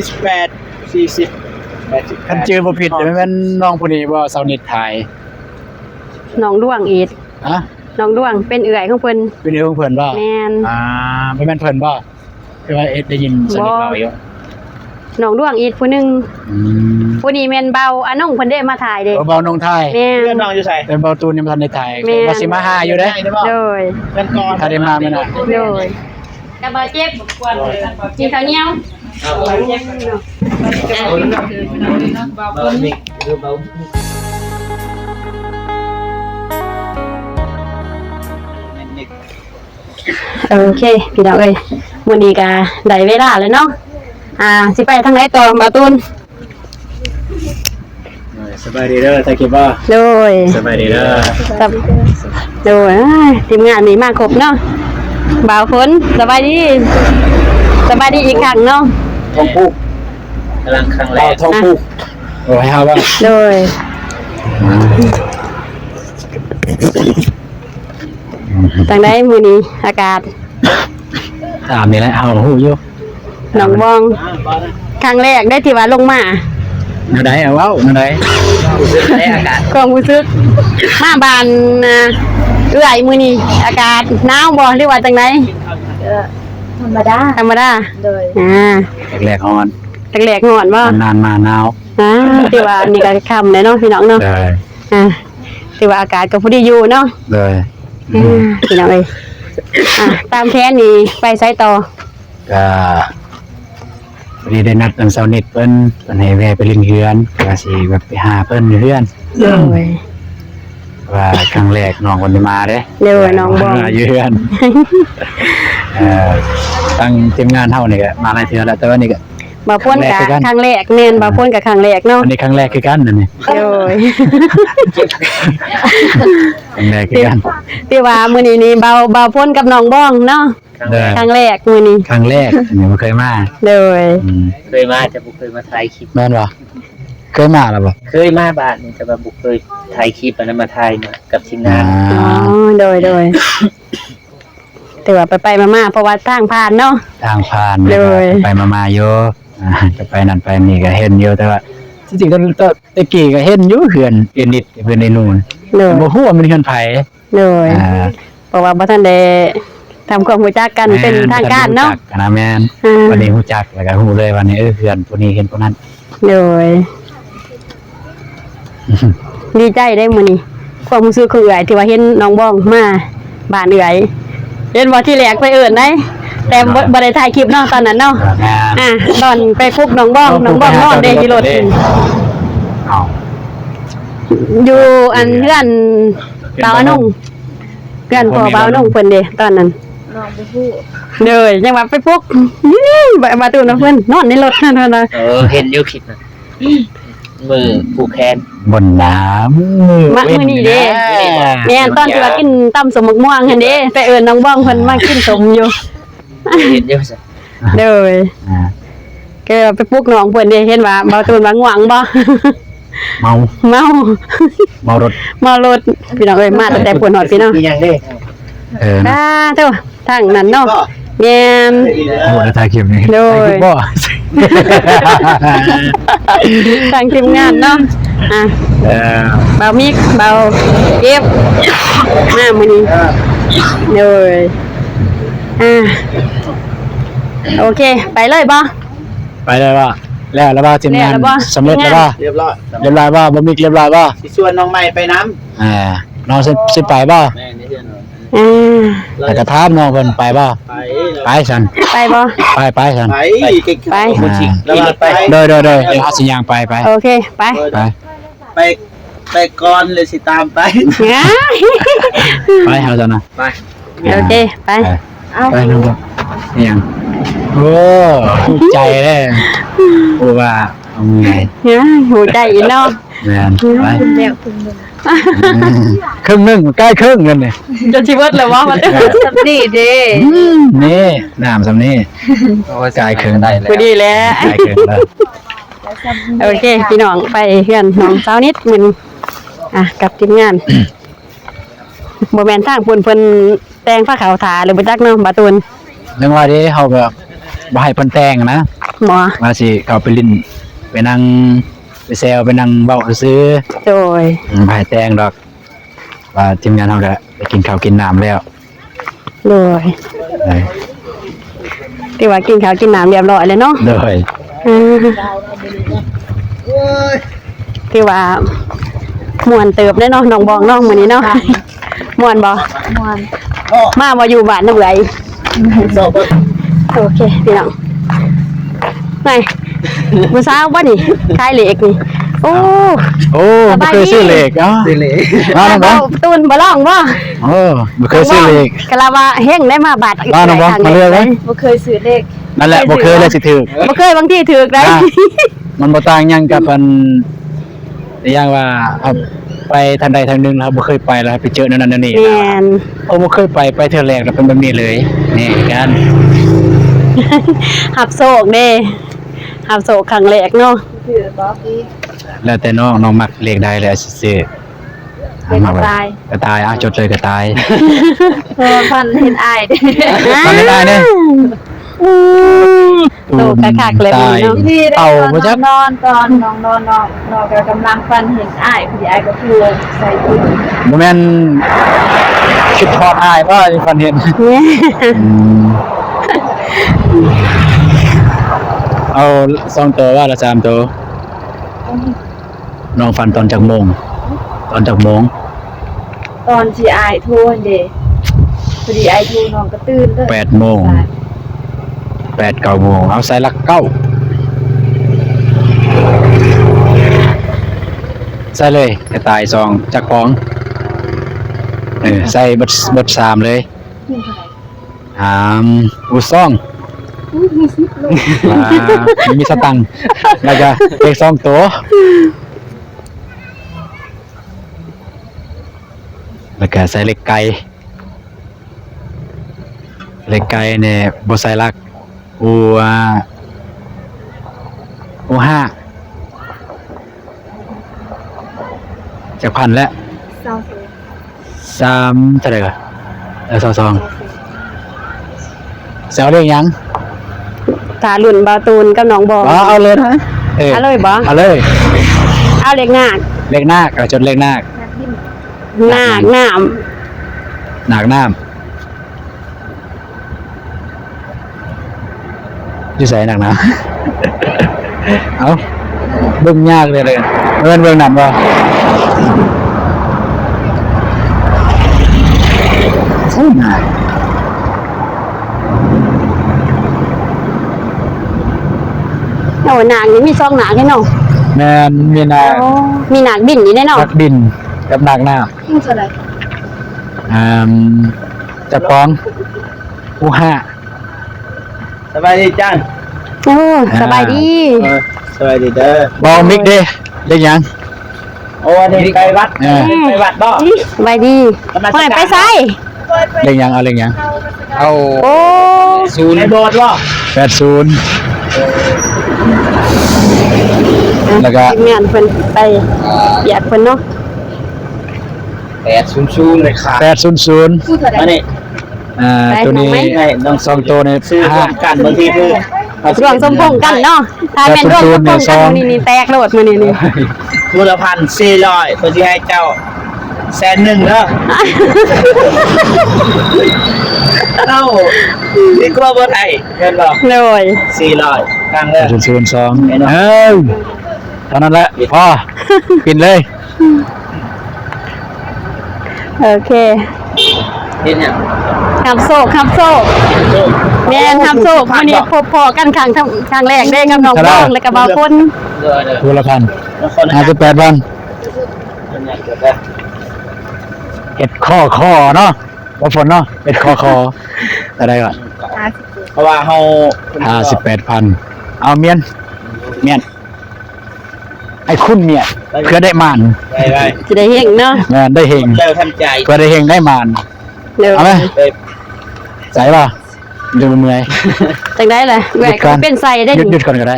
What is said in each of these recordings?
ສິບແປດ ສີ່ສິບ ແປດສິບແປດ ຄັນຈື່ບໍ່ຜິດແມ່ນນ້ອງຜູ້ນີ້ບໍ່ ຊາວນິດຖ່າຍ? ນ້ອງດວງອີກ ຮະ? ນ້ອງດວງເປັນເອື້ອຍຂອງເພິ່ນ ເປັນເອື້ອຍຂອງເພິ່ນບໍ່? ແມ່ນ ອ່າ ບໍ່ແມ່ນເພິ່ນບໍ່? ຄືວ່າເອ ໄດ້ຍິນຊາວນິດເວົ້າຢູ່ ນ້ອງດວງອີກຜູ້ໜຶ່ງ ອືມ ຜູ້ນີ້ແມ່ນເບົາອານົງເພິ່ນເດ້ມາຖ່າຍເດ້ ເອີ ເບົານົງຖ່າຍ ແມ່ນ ເພື່ອນນ້ອງຢູ່ໃສ? ແຕ່ເບົາຕູນຍັງບໍ່ທັນໄດ້ຖ່າຍ ແມ່ນ ວ່າຊິມາຫາຢູ່ເດ້ ໂດຍ ເພື່ອນກ່ອນ ຖ້າໄດ້ມາມື້ໜ້າ ໂດຍ ກະບໍ່ເຈັບ ກິນເຂົ້າໜຽວ ໂອເຄ ພີ່ນ້ອງເອີຍ ມື້ນີ້ກະໄດ້ເວລາແລ້ວເນາະ ອ່າ ຊິໄປທາງໃດຕໍ່ ບ່າວຕູນ? ສະບາຍດີເດີ ຖ່າຍຄລິບບໍ່? ໂດຍ ສະບາຍດີເດີ ສະ ໂດຍ ອ່າ ທີມງານນີ້ມາຄົບເນາະ ບ່າວຝົນ ສະບາຍດີ ສະບາຍດີອີກຄັ້ງເນາະ ທອງພູກ ກຳລັງຄັ້ງແລກ ທອງພູກ ໂອ້ຍ ເຮົາວ່າ ໂດຍ ຈັ່ງໃດມື້ນີ້ອາກາດ? ຕາມນີ້ແຫຼະ ເຮົາຮູ້ຢູ່ ໜອງບອງ ຄັ້ງແລກໄດ້ທີ່ວ່າລົງມາ ແນວໃດ ເອົາເວົ້າ ແນວໃດ? ຄວາມຮູ້ສຶກໃນອາກາດ ຄວາມຮູ້ສຶກ ມາບ້ານ ອ່າ ເອື້ອຍມື້ນີ້ ອາກາດໜາວບໍ່ ຫຼືວ່າຈັ່ງໃດ? ກໍທຳມະດາ ທຳມະດາ ໂດຍ ອ່າ ແລກຮ້ອນ ແລກຮ້ອນບໍ່? ນານໆມາໜາວ ອ່າ ຖືວ່ານີ້ກໍຄ່ຳແລ້ວເນາະ ພີ່ນ້ອງເນາະ ໂດຍ ອ່າ ຖືວ່າອາກາດກໍພໍດີຢູ່ເນາະ ໂດຍ ອ່າ ພີ່ນ້ອງເອີຍ ອ່າ ຕາມແຜນນີ້ໄປໃສຕໍ່? ກະພໍດີໄດ້ນັດນຳຊາວນິດເພິ່ນ ເພິ່ນໃຫ້ແວ່ໄປຫຼິ້ນເຮືອນ ກະຊິແບບໄປຫາເພິ່ນຢູ່ເຮືອນ ໂດຍ ວ່າຄັ້ງແລກນ້ອງເພິ່ນໄດ້ມາເດ້ ໂດຍ ນ້ອງບອງ ຢູ່ເຮືອນ ເອີ ທາງທີມງານເຮົານີ້ກະມາຫຼາຍເທື່ອແລ້ວ ແຕ່ວ່ານີ້ກະ ບ່າວພົນກະຄັ້ງແລກ ແມ່ນ ບ່າວພົນກະຄັ້ງແລກເນາະ ອັນນີ້ຄັ້ງແລກຄືກັນ ອັນນີ້ ໂດຍ ຄັ້ງແລກຄືກັນ ຖືວ່າມື້ນີ້ນີ້ ບ່າວ ບ່າວພົນກັບນ້ອງບອງເນາະ ຄັ້ງແລກ ຄັ້ງແລກມື້ນີ້ ຄັ້ງແລກ ອັນນີ້ບໍ່ເຄີຍມາ ໂດຍ ອືມ ເຄີຍມາແຕ່ບໍ່ເຄີຍມາຖ່າຍຄລິບ ແມ່ນບໍ່? ເຄີຍມາແລ້ວບໍ່? ເຄີຍມາບ້ານນີ້ ແຕ່ວ່າບໍ່ເຄີຍຖ່າຍຄລິບ ອັນນັ້ນມາຖ່າຍມາກັບທີມງານ ອໍ ໂດຍ ໂດຍ ຖືວ່າໄປໆມາໆ ເພາະວ່າທາງຜ່ານເນາະ ທາງຜ່ານ ໂດຍ ໄປໆມາໆຢູ່ ອ່າ ໄປນັ້ນໄປນີ້ກໍເຫັນຢູ່ ແຕ່ວ່າທີ່ຈິງກໍ ແຕ່ກີ້ກໍເຫັນຢູ່ເຮືອນເອນິດ ເຮືອນໄອ້ໜູ ໂດຍ ແຕ່ບໍ່ຮູ້ວ່າແມ່ນເຮືອນໃຜ ໂດຍ ອ່າ ເພາະວ່າບໍ່ທັນໄດ້ທຳຄວາມຮູ້ຈັກກັນເປັນທາງການເນາະ ແມ່ນ ແມ່ນ ອ່າ ບັດນີ້ຮູ້ຈັກແລ້ວກໍຮູ້ເລີຍວ່ານີ້ ເອີ ເຮືອນຜູ້ນີ້ເຮືອນຜູ້ນັ້ນ ໂດຍ ດີໃຈເດ້ມື້ນີ້ ຄວາມຮູ້ສຶກຂອງເອື້ອຍທີ່ວ່າເຫັນນ້ອງບອງມາບ້ານເອື້ອຍ ເຫັນບໍ່ ທີແລກໄປເອີ້ນໄດ ແຕ່ບໍ່ ບໍ່ໄດ້ຖ່າຍຄລິບເນາະຕອນນັ້ນເນາະ ອ່າ ຕອນໄປປຸກນ້ອງບອງ ນ້ອງບອງນອນເດ້ຢູ່ລົດ ເອົ້າ ຢູ່ອັນເຮືອນບ່າວອານົງ ເຮືອນພໍ່ບ່າວອານົງເພິ່ນເດ້ຕອນນັ້ນ ນ້ອງບໍ່ຮູ້ ເລີຍ ຍັງວ່າໄປປຸກ ບາດ ບາດຕູນວ່າເພິ່ນນອນໃນລົດນັ້ນ ເອີ ເຫັນຢູ່ຄລິບນະ ມື້ຜູກແຂນ ບໍ່ນາ ມາມື້ນີ້ເດ້ ແມ່ນ ຕອນທີ່ວ່າກິນຕຳສົ້ມໝາກມ່ວງຫັ້ນເດ້ ໄປເອີ້ນນ້ອງບອງເພິ່ນມາກິນສົ້ມຢູ່ ເຫັນຢູ່ ໂດຍ ອ່າ ກໍໄປປຸກນ້ອງເພິ່ນເດ້ ເຫັນວ່າບ່າວຕູນວ່າງ່ວງບໍ່? ເມົາ ເມົາ ເມົາລົດ ເມົາລົດ ພີ່ນ້ອງເອີຍ ມາຕັ້ງແຕ່ພຸ້ນຮອດພີ້ເນາະ ອີຫຍັງເດ້ ເອີ ສາທຸ ທາງນັ້ນເນາະ ແມ່ນ ໂອ້ ໄດ້ຖ່າຍຄລິບນີ້ ໂດຍ ຖ່າຍຄລິບບໍ່? ທາງທີມງານເນາະ ອ່ະ ເອີ ບ່າວມິກ ບ່າວເກັບ ມາມື້ນີ້ ໂດຍ ອ່າ ໂອເຄ ໄປເລີຍບໍ່? ໄປເລີຍບໍ່? ແລ້ວລະບໍ່? ທີມງານ ແລ້ວລະບໍ່? ສຳເລັດລະບໍ່? ຮຽບຮ້ອຍ ຮຽບຮ້ອຍບໍ່? ບໍ່ມີຮຽບຮ້ອຍບໍ່? ຊິຊວນນ້ອງໃໝ່ໄປນຳ ອ່າ ນ້ອງຊິ ຊິໄປບໍ່? ແມ່ນ ເຮືອນ ອ່າ ແລ້ວກໍຖາມນ້ອງເພິ່ນໄປບໍ່? ໄປ ໄປຊັ້ນ ໄປບໍ່? ໄປ ໄປຊັ້ນ ໄປ ໄປ ໄປ ໂດຍ ໂດຍ ໂດຍ ເຮົາຊິຍ່າງໄປ ໄປ ໂອເຄ ໄປ ໄປ ໄປ ໄປກ່ອນ ແລ້ວຊິຕາມໄປ ໄປ ເຮົາຊັ້ນນະ ໄປ ໂອເຄ ໄປ ເອົາ ໄປນຳ ອີຫຍັງ ໂອ້ ຮູ້ໃຈເດ້ ຮູ້ວ່າ ເອົາເມື່ອຍ ຫຍັງ ຫູໃຈອີກເນາະ ແມ່ນ ໄປ ເຄິ່ງໜຶ່ງ ໃກ້ເຄິ່ງນັ້ນນີ້ ຈົນຊິເບິດແລ້ວບໍ່? ສ່ຳນີ້ເດ້ ອືມ ນີ້ ນ້ຳສ່ຳນີ້ ໂອ້ຍ ໃກ້ເຄິ່ງ ພໍດີແລ້ວ ໃກ້ເຄິ່ງແລ້ວ ໂອເຄ ພີ່ນ້ອງ ໄປເຮືອນນ້ອງສາວນິດມື້ນີ້ ອ່ະ ກັບທີມງານ ບໍ່ແມ່ນທາງພຸ້ນເພິ່ນແຕ່ງພາເຂົ້າຖ້າຫຼືບໍ່ຈັກເນາະ ບ່າວຕູນ ຍັງວ່າເດ້ ເຮົາກໍ ບໍ່ໃຫ້ເພິ່ນແຕ່ງນະ ບໍ່ ວ່າຊິເຂົ້າໄປຫຼິ້ນ ໄປນັ່ງ ໄປແຊວ ໄປນັ່ງເວົ້າຊື່ໆ ໂດຍ ອືມ ບໍ່ໃຫ້ແຕ່ງດອກ ວ່າທີມງານເຮົາກະໄດ້ກິນເຂົ້າກິນນ້ຳແລ້ວ ໂດຍ ເອີ ຖືວ່າກິນເຂົ້າກິນນ້ຳຮຽບຮ້ອຍແລ້ວເນາະ ໂດຍ ອ່າ ຖືວ່າມ່ວນເຕີບເດ້ເນາະ ນ້ອງບອງເນາະ ມື້ນີ້ເນາະ ມ່ວນບໍ່? ມ່ວນ ມາບໍ່ຢູ່ບ້ານນຳເອື້ອຍ? ໂອເຄ ພີ່ນ້ອງ ໄງ ຜູ້ສາວບໍ່ນີ້ ຂາຍເລກນີ້ ໂອ້ ໂອ້ ບໍ່ເຄີຍຊື້ເລກ ເອົ້າ ຊື້ເລກ ມານຳບໍ່? ຕູ້ນບໍ່ລອງບໍ່? ໂອ້ ບໍ່ເຄີຍຊື້ເລກ ກະລະວ່າເຮັງໄດ້ມາບາດ ມານຳບໍ່? ມາເລືອກເລີຍ ບໍ່ເຄີຍຊື້ເລກ ນັ້ນແຫຼະ ບໍ່ເຄີຍແລ້ວຊິຖືກ ບໍ່ເຄີຍ ບາງທີຖືກໄດ໋ ອ່າ ມັນບໍ່ຕ່າງຫຍັງກັບອັນ ຢ່າງວ່າເຮົາໄປທາງໃດທາງໜຶ່ງ ເຮົາບໍ່ເຄີຍໄປ ແລ້ວເຮົາໄປເຈີແນວນັ້ນແນວນີ້ ແມ່ນ ເຮົາບໍ່ເຄີຍໄປ ໄປເທື່ອແລກແລ້ວເປັນແບບນີ້ເລີຍ ນີ້ຄືກັນ ຮັບໂຊກເດ້ ຮັບໂຊກຄັ້ງແລກເນາະ ແລ້ວແຕ່ນ້ອງ ນ້ອງມັກເລກໃດແລ້ວຊິຊື້ ເປັນກະຕ່າຍ ກະຕ່າຍ ອ່ະ ຈົດເລີຍກະຕ່າຍ ເອີ ຝັນເຫັນອ້າຍ ຝັນເຫັນອ້າຍເດ້ ອືມ ໂຕກະຄັກແລ້ວເນາະ ເອົາບໍ່ຈັກ ຕອນນອນ ຕອນນ້ອງນອນ ນ້ອງ ນ້ອງກະກຳລັງຝັນເຫັນອ້າຍ ພໍດີອ້າຍກະໂທໃສ່ຕື່ນ ບໍ່ແມ່ນຄິດຮອດອ້າຍບໍ່ ຝັນເຫັນ ອືມ ເອົາສອງໂຕບໍ່ ລະສາມໂຕ? ນ້ອງຝັນຕອນຈັກໂມງ? ຕອນຈັກໂມງ? ຕອນທີ່ອ້າຍໂທຫັ້ນເດ ພໍດີອ້າຍໂທນ້ອງກະຕື່ນເລີຍ ແປດໂມງ ແປດເກົ້າໂມງ ເອົາໃສ່ຫຼັກເກົ້າ ໃສ່ເລີຍ ກະຕ່າຍສອງ ຈັກຟອງ? ເອີ ໃສ່ເບິດ ເບິດສາມເລີຍ. ອາມ ອູຊອງ ອື ມີສິບໂລ ອ່າ ມີສະຕັງ ແລ້ວກະເລກສອງໂຕ ແລ້ວກະໃສ່ເລັກໄກ່ ເລັກໄກ່ນີ້ບໍ່ໃສ່ຫຼັກ ອູ ອາ ອູຫ້າ ຈັກພັນແລ້ວ? ຊາວສອງ ສາມ ເທົ່າໃດກະ? ເອີ ຊາວສອງ ຊາວສອງ ຊິເອົາເລກຫຍັງ? ຖ້າລຸ້ນບ່າວຕູນກັບນ້ອງບອງ ເອົາເລີຍນະ ເອີ ເອົາເລີຍບໍ່? ເອົາເລີຍ ເອົາເລກນາກ ເລກນາກ ເອົາ ຈົດເລກນາກ ນາກ ນາກນ້ຳ ນາກນ້ຳ ຢູ່ໃສນາກນ້ຳ? ເອົ້າ ເບິ່ງຍາກເລີຍ ເບິ່ງ ເບິ່ງນຳບໍ່? ໂອ້ ນາກ ໂອ້ ນາກນີ້ມີສອງນາກເດ້ເນາະ ແມ່ນ ມີນາກ ໂອ້ ມີນາກບິນນີ້ເດ້ເນາະ ນາກບິນກັບນາກນ້ຳ. ອືມ ເທົ່າໃດ? ອາ ຈັກປອງ? ອູຫ້າ ສະບາຍດີຈັນ ໂອ້ ອ່າ ສະບາຍດີ ເອີ ສະບາຍດີເດີ ເບົາມິກເດ້ ເລກຫຍັງ? ໂອ້ ອັນນີ້ໄປວັດ ເອີ ໄປວັດບໍ່? ສະບາຍດີ ໄປໃສ? ເລກຫຍັງ? ເອົາເລກຫຍັງ? ເອົາ ໂອ້ ສູນ ໃນບອດບໍ່? ແປດສູນ ແລ້ວກະທີມງານເພິ່ນໄປວຽກເພິ່ນເນາະ ແປດສູນສູນ ແປດສູນສູນ ອັນນີ້ ອ່າ ໂຕນີ້ ສອງໂຕນີ້ ຊື້ຮ່ວມກັນ ບາງທີຄື ດວງສົມພົງກັນເນາະ ຖ້າແມ່ນດວງສົມພົງກັນ ມື້ນີ້ແຕກໂລດ ມື້ນີ້ນີ້ ຜູ້ລະພັນສີ່ຮ້ອຍ ເພິ່ນຊິໃຫ້ເຈົ້າແສນໜຶ່ງເດີ ເອົ້າ ດີກວ່າບໍ່ໄດ້ ແມ່ນບໍ່? ໂດຍ ສີ່ຮ້ອຍ ຕັ້ງເດີ ສູນສູນສອງ ເອີ ເທົ່ານັ້ນແຫຼະ ພໍ ປິ່ນເລີຍ. ໂອເຄ ເຮັດຫຍັງ? ຮັບໂຊກ ຮັບໂຊກ ແມ່ນ ຮັບໂຊກ ມື້ນີ້ພົບພໍ້ກັນຄັ້ງ ຄັ້ງແລກເດ້ກັບນ້ອງບອງ ແລ້ວກະບ່າວພົນ ໂດຍ ໂດຍ ຜູ້ລະພັນ ຫ້າສິບແປດພັນ ເຮັດຄໍຄໍເນາະ ບໍ່ຝົນເນາະ ເຮັດຄໍຄໍ ເທົ່າໃດກ່ອນ? ເພາະວ່າເຮົາ ຫ້າສິບແປດພັນ ເອົາ ມ້ຽນ ມ້ຽນ. ໃຫ້ຄຸນເມຍ ເພື່ອໄດ້ໝານ ໄດ້ ໄດ້ ຊິໄດ້ເຮັງເນາະ ແມ່ນ ໄດ້ເຮັງ ເລີຍທັນໃຈ ເພື່ອໄດ້ເຮັງໄດ້ໝານ ໂດຍ ເອົາໄປ ໃສ່ບໍ່? ຈະບໍ່ເມື່ອຍ ຈັ່ງໃດລະ ເອື້ອຍກະເປັນໃສ່ໄດ້ ຢຸດ ຢຸດກ່ອນກະໄດ້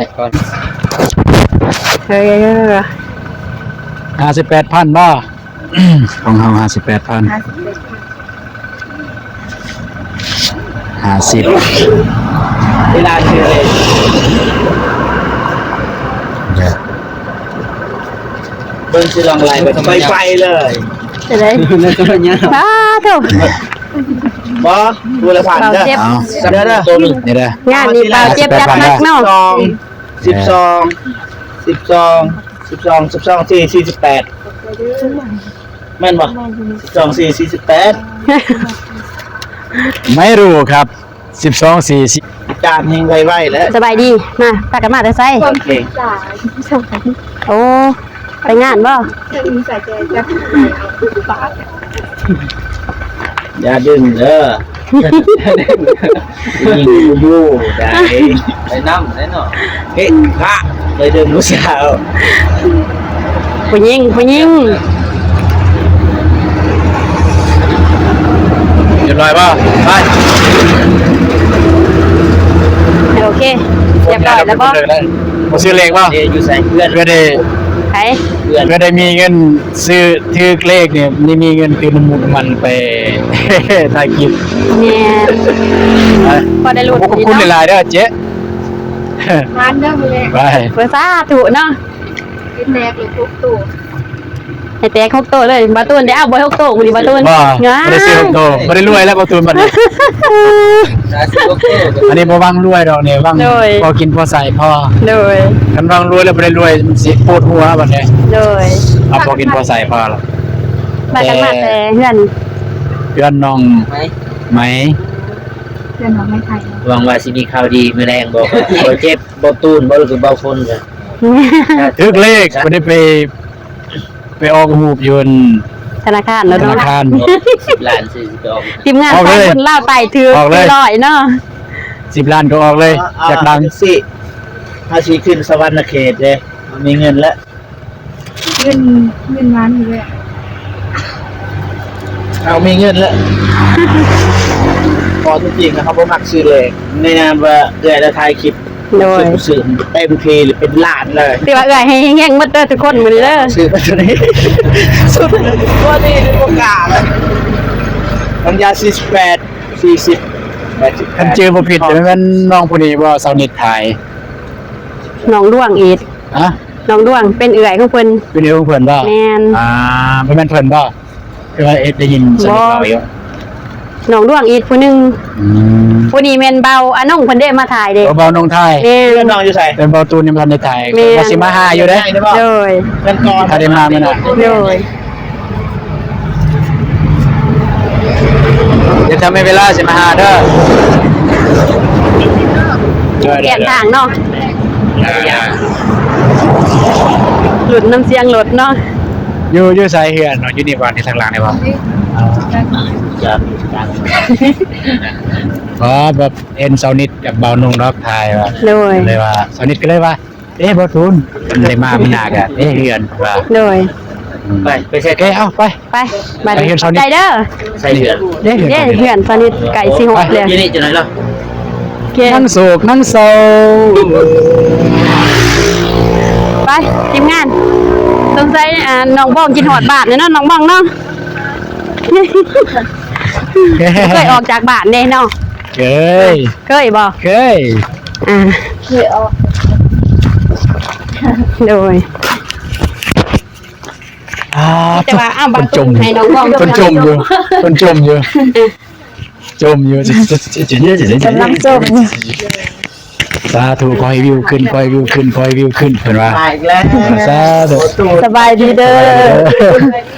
ເອີ ຫ້າສິບແປດພັນບໍ່? ຂອງເຮົາຫ້າສິບແປດພັນ ຫ້າສິບ ຫ້າສິບ ເວລາຊື່ເລີຍ ເບິ່ງຊື່ລອງໄລ່ໄປໄປເລີຍ ຈະໄດ້ ສາທຸ ບໍ່ ຜູ້ລະພັນເດີ ເອົາ ເດີ ເດີ ນີ້ເດີ ງານນີ້ບ່າວເຈັບຈັດໜັກເນາະ ສິບສອງ ສິບສອງ ສິບສອງ ສິບສອງ ສີ່ ສີ່ສິບແປດ ແມ່ນບໍ່? ສິບສອງ ສີ່ ສີ່ສິບແປດ ໄມ່ຮູ້ຄັບ ສິບສອງ ສີ່ ສີ່ ຈານແຮ່ງໄວໆແລ້ວ ສະບາຍດີ ມາ ພາກັນມາແຕ່ໃສ? ໂອເຄ ໂອ້ ໄປງານບໍ່? ຢ່າດຶງເດີ ຍິງຢູ່ໃດ ໄປນຳໄດ້ເນາະ ເຮັດພະ ໄປດຶງຜູ້ສາວ ຜູ້ຍິງ ຜູ້ຍິງ ຮຽບຮ້ອຍບໍ່? ໄປ ໂອເຄ ຮຽບຮ້ອຍແລ້ວບໍ່? ບໍ່ຊື້ເລກບໍ່? ເດ ຢູ່ໃສ? ເພື່ອນ ເພື່ອໄດ້ ໃຜ? ເພື່ອໄດ້ມີເງິນຊື້ຖືກເລກນີ້ ໄດ້ມີເງິນຊື້ນ້ຳມູກນ້ຳມັນໄປຖ່າຍຄລິບ ແມ່ນ ໄປ ພໍໄດ້ລຸ້ນ ຂອບຄຸນຫຼາຍໆເດີເຈ້ ມານເດີມື້ແລກ ໄປ ເພື່ອສາທຸເນາະ ໃຫ້ແຕກເລີຍຫົກໂຕ ໃຫ້ແຕກຫົກໂຕເລີຍ ບ່າວຕູນໄດ້ເອົາບໍ່ຫົກໂຕມື້ນີ້ບ່າວຕູນ? ບໍ່ ບໍ່ໄດ້ຊື້ຫົກໂຕ ບໍ່ໄດ້ລວຍແລ້ວບ່າວຕູນບັດນີ້ ອັນນີ້ບໍ່ຫວັງລວຍດອກນີ້ ຫວັງ ໂດຍ ພໍກິນພໍໃຊ້ພໍ ໂດຍ ຄັນຫວັງລວຍແລ້ວບໍ່ໄດ້ລວຍ ມັນຊິປວດຫົວບັດນີ້ ໂດຍ ເອົາພໍກິນພໍໃຊ້ພໍລະ ມາກັນມາແຕ່ເຮືອນ ເຮືອນນ້ອງໄມ ໄມ ເຮືອນນ້ອງໄມໄທ ຫວັງວ່າຊິມີຂ່າວດີມື້ແລງບໍ່ ບໍ່ເຈັບ ບໍ່ຕູນບໍ່ ຫຼືບໍ່ຄົນ ຖືກເລກ ບໍ່ໄດ້ໄປ ໄປອອກຮູບຢູ່ທະນາຄານແລ້ວເນາະ ທະນາຄານ ສິບລ້ານ ຊິໄປອອກ ທີມງານສາຍບຸນລາວໃຕ້ຖືກ ອອກເລີຍ ສີ່ຮ້ອຍເນາະ ສິບລ້ານກໍອອກເລີຍ ອ່າ ຢາກດັງ ຈັ່ງຊີ້ ເຮົາຊິຂຶ້ນສະຫວັນນະເຂດເດ້ ເຮົາມີເງິນແລ້ວ ເງິນ ເງິນມານີ້ແຫຼະ ເຮົາມີເງິນແລ້ວ ເວົ້າຕົວຈິງນະ ເຮົາບໍ່ມັກຊື້ເລກ ໃນນາມວ່າເອື້ອຍລະຖ່າຍຄລິບ ໂດຍ ຊື້ເຕັມທີ່ເປັນລ້ານເລີຍ ຖືວ່າເອື້ອຍໃຫ້ເຮັງໆໝົດເດີທຸກຄົນມື້ນີ້ເດີ ຊື້ມາຕົວນີ້ ສຸດ ຕົວນີ້ບໍ່ກ້າແລ້ວ ປັນຍາສີ່ສິບແປດ ສີ່ສິບ ແປດສິບ ຄັນຈື່ບໍ່ຜິດ ແມ່ນນ້ອງຜູ້ນີ້ບໍ່ ສາວນິດຖ່າຍ ນ້ອງດວງອີກ ຮະ ນ້ອງດວງ ເປັນເອື້ອຍຂອງເພິ່ນ ເປັນເອື້ອຍຂອງເພິ່ນບໍ່? ແມ່ນ ອ່າ ບໍ່ແມ່ນເພິ່ນບໍ່? ຄືວ່າເອ ໄດ້ຍິນສາວນິດເວົ້າຢູ່ ນ້ອງດວງອີກຜູ້ໜຶ່ງ ອືມ ຜູ້ນີ້ແມ່ນບ່າວອານົງເພິ່ນເດ້ມາຖ່າຍເດ້ ເອີ ບ່າວນົງຖ່າຍ ແມ່ນ ນ້ອງຢູ່ໃສ? ເປັນບ່າວຕູນຍັງບໍ່ທັນໄດ້ຖ່າຍ ແມ່ນ ວ່າຊິມາຫາຢູ່ເດ້ ໂດຍ ຖ້າໄດ້ມາມື້ໜ້າ ໂດຍ ດຽວຖ້າມີເວລາຊິມາຫາເດີ ໂດຍ ປ່ຽນທາງເນາະ ລຸ້ນນຳສຽງລົດເນາະ ຢູ່ ຢູ່ໃສເຮືອນເນາະ ຢູ່ນີ້ບໍ່ ນີ້ທາງຫຼັງນີ້ບໍ່? ອໍ ແບບເຫັນສາວນິດກັບບ່າວນົງດອກຖ່າຍວ່າ ໂດຍ ເລີຍວ່າ ສາວນິດກໍເລີຍວ່າ ເອ ບ່າວຕູນ ໄດ້ມາມື້ໜ້າກະ ເອ ເຮືອນວ່າ ໂດຍ ອືມ ໄປ ໄປໃສ່ ເອ ເອົາໄປ ໄປ ບາດນີ້ ໄປເຮືອນສາວນິດ ໃຈເດີ ໃສ່ເຮືອນ ເດ້ ເຮືອນ ເດ້ ສາວນິດ ເຮືອນສາວນິດ ໄກຊິຮອດແລ້ວ ຢູ່ນີ້ຈັກໜ້ອຍເນາະ ໂອເຄ ນັ່ງໂສກນັ່ງເສົ້າ ໄປ ທີມງານ ສົງໄສ ອ່າ ນ້ອງບອງຄິດຮອດບ້ານແລ້ວເນາະ ນ້ອງບອງເນາະ ເຄີຍອອກຈາກບ້ານເດ້ເນາະ ເຄີຍ ເຄີຍບໍ່? ເຄີຍ ອ່າ ເຄີຍອອກ ໂດຍ ອ່າ ມີແຕ່ວ່າ ອ້າວ ເພິ່ນຈົ່ມ ໃຫ້ນ້ອງບອງ ເພິ່ນຈົ່ມຢູ່ ເພິ່ນຈົ່ມຢູ່ ເອີ ຈົ່ມຢູ່ ກຳລັງຈົ່ມຢູ່ ສາທຸ ຂໍໃຫ້ວິວຂຶ້ນ ຂໍໃຫ້ວິວຂຶ້ນ ຂໍໃຫ້ວິວຂຶ້ນ ເພິ່ນວ່າ ມາອີກແລ້ວ ສາທຸ ສະບາຍດີເດີ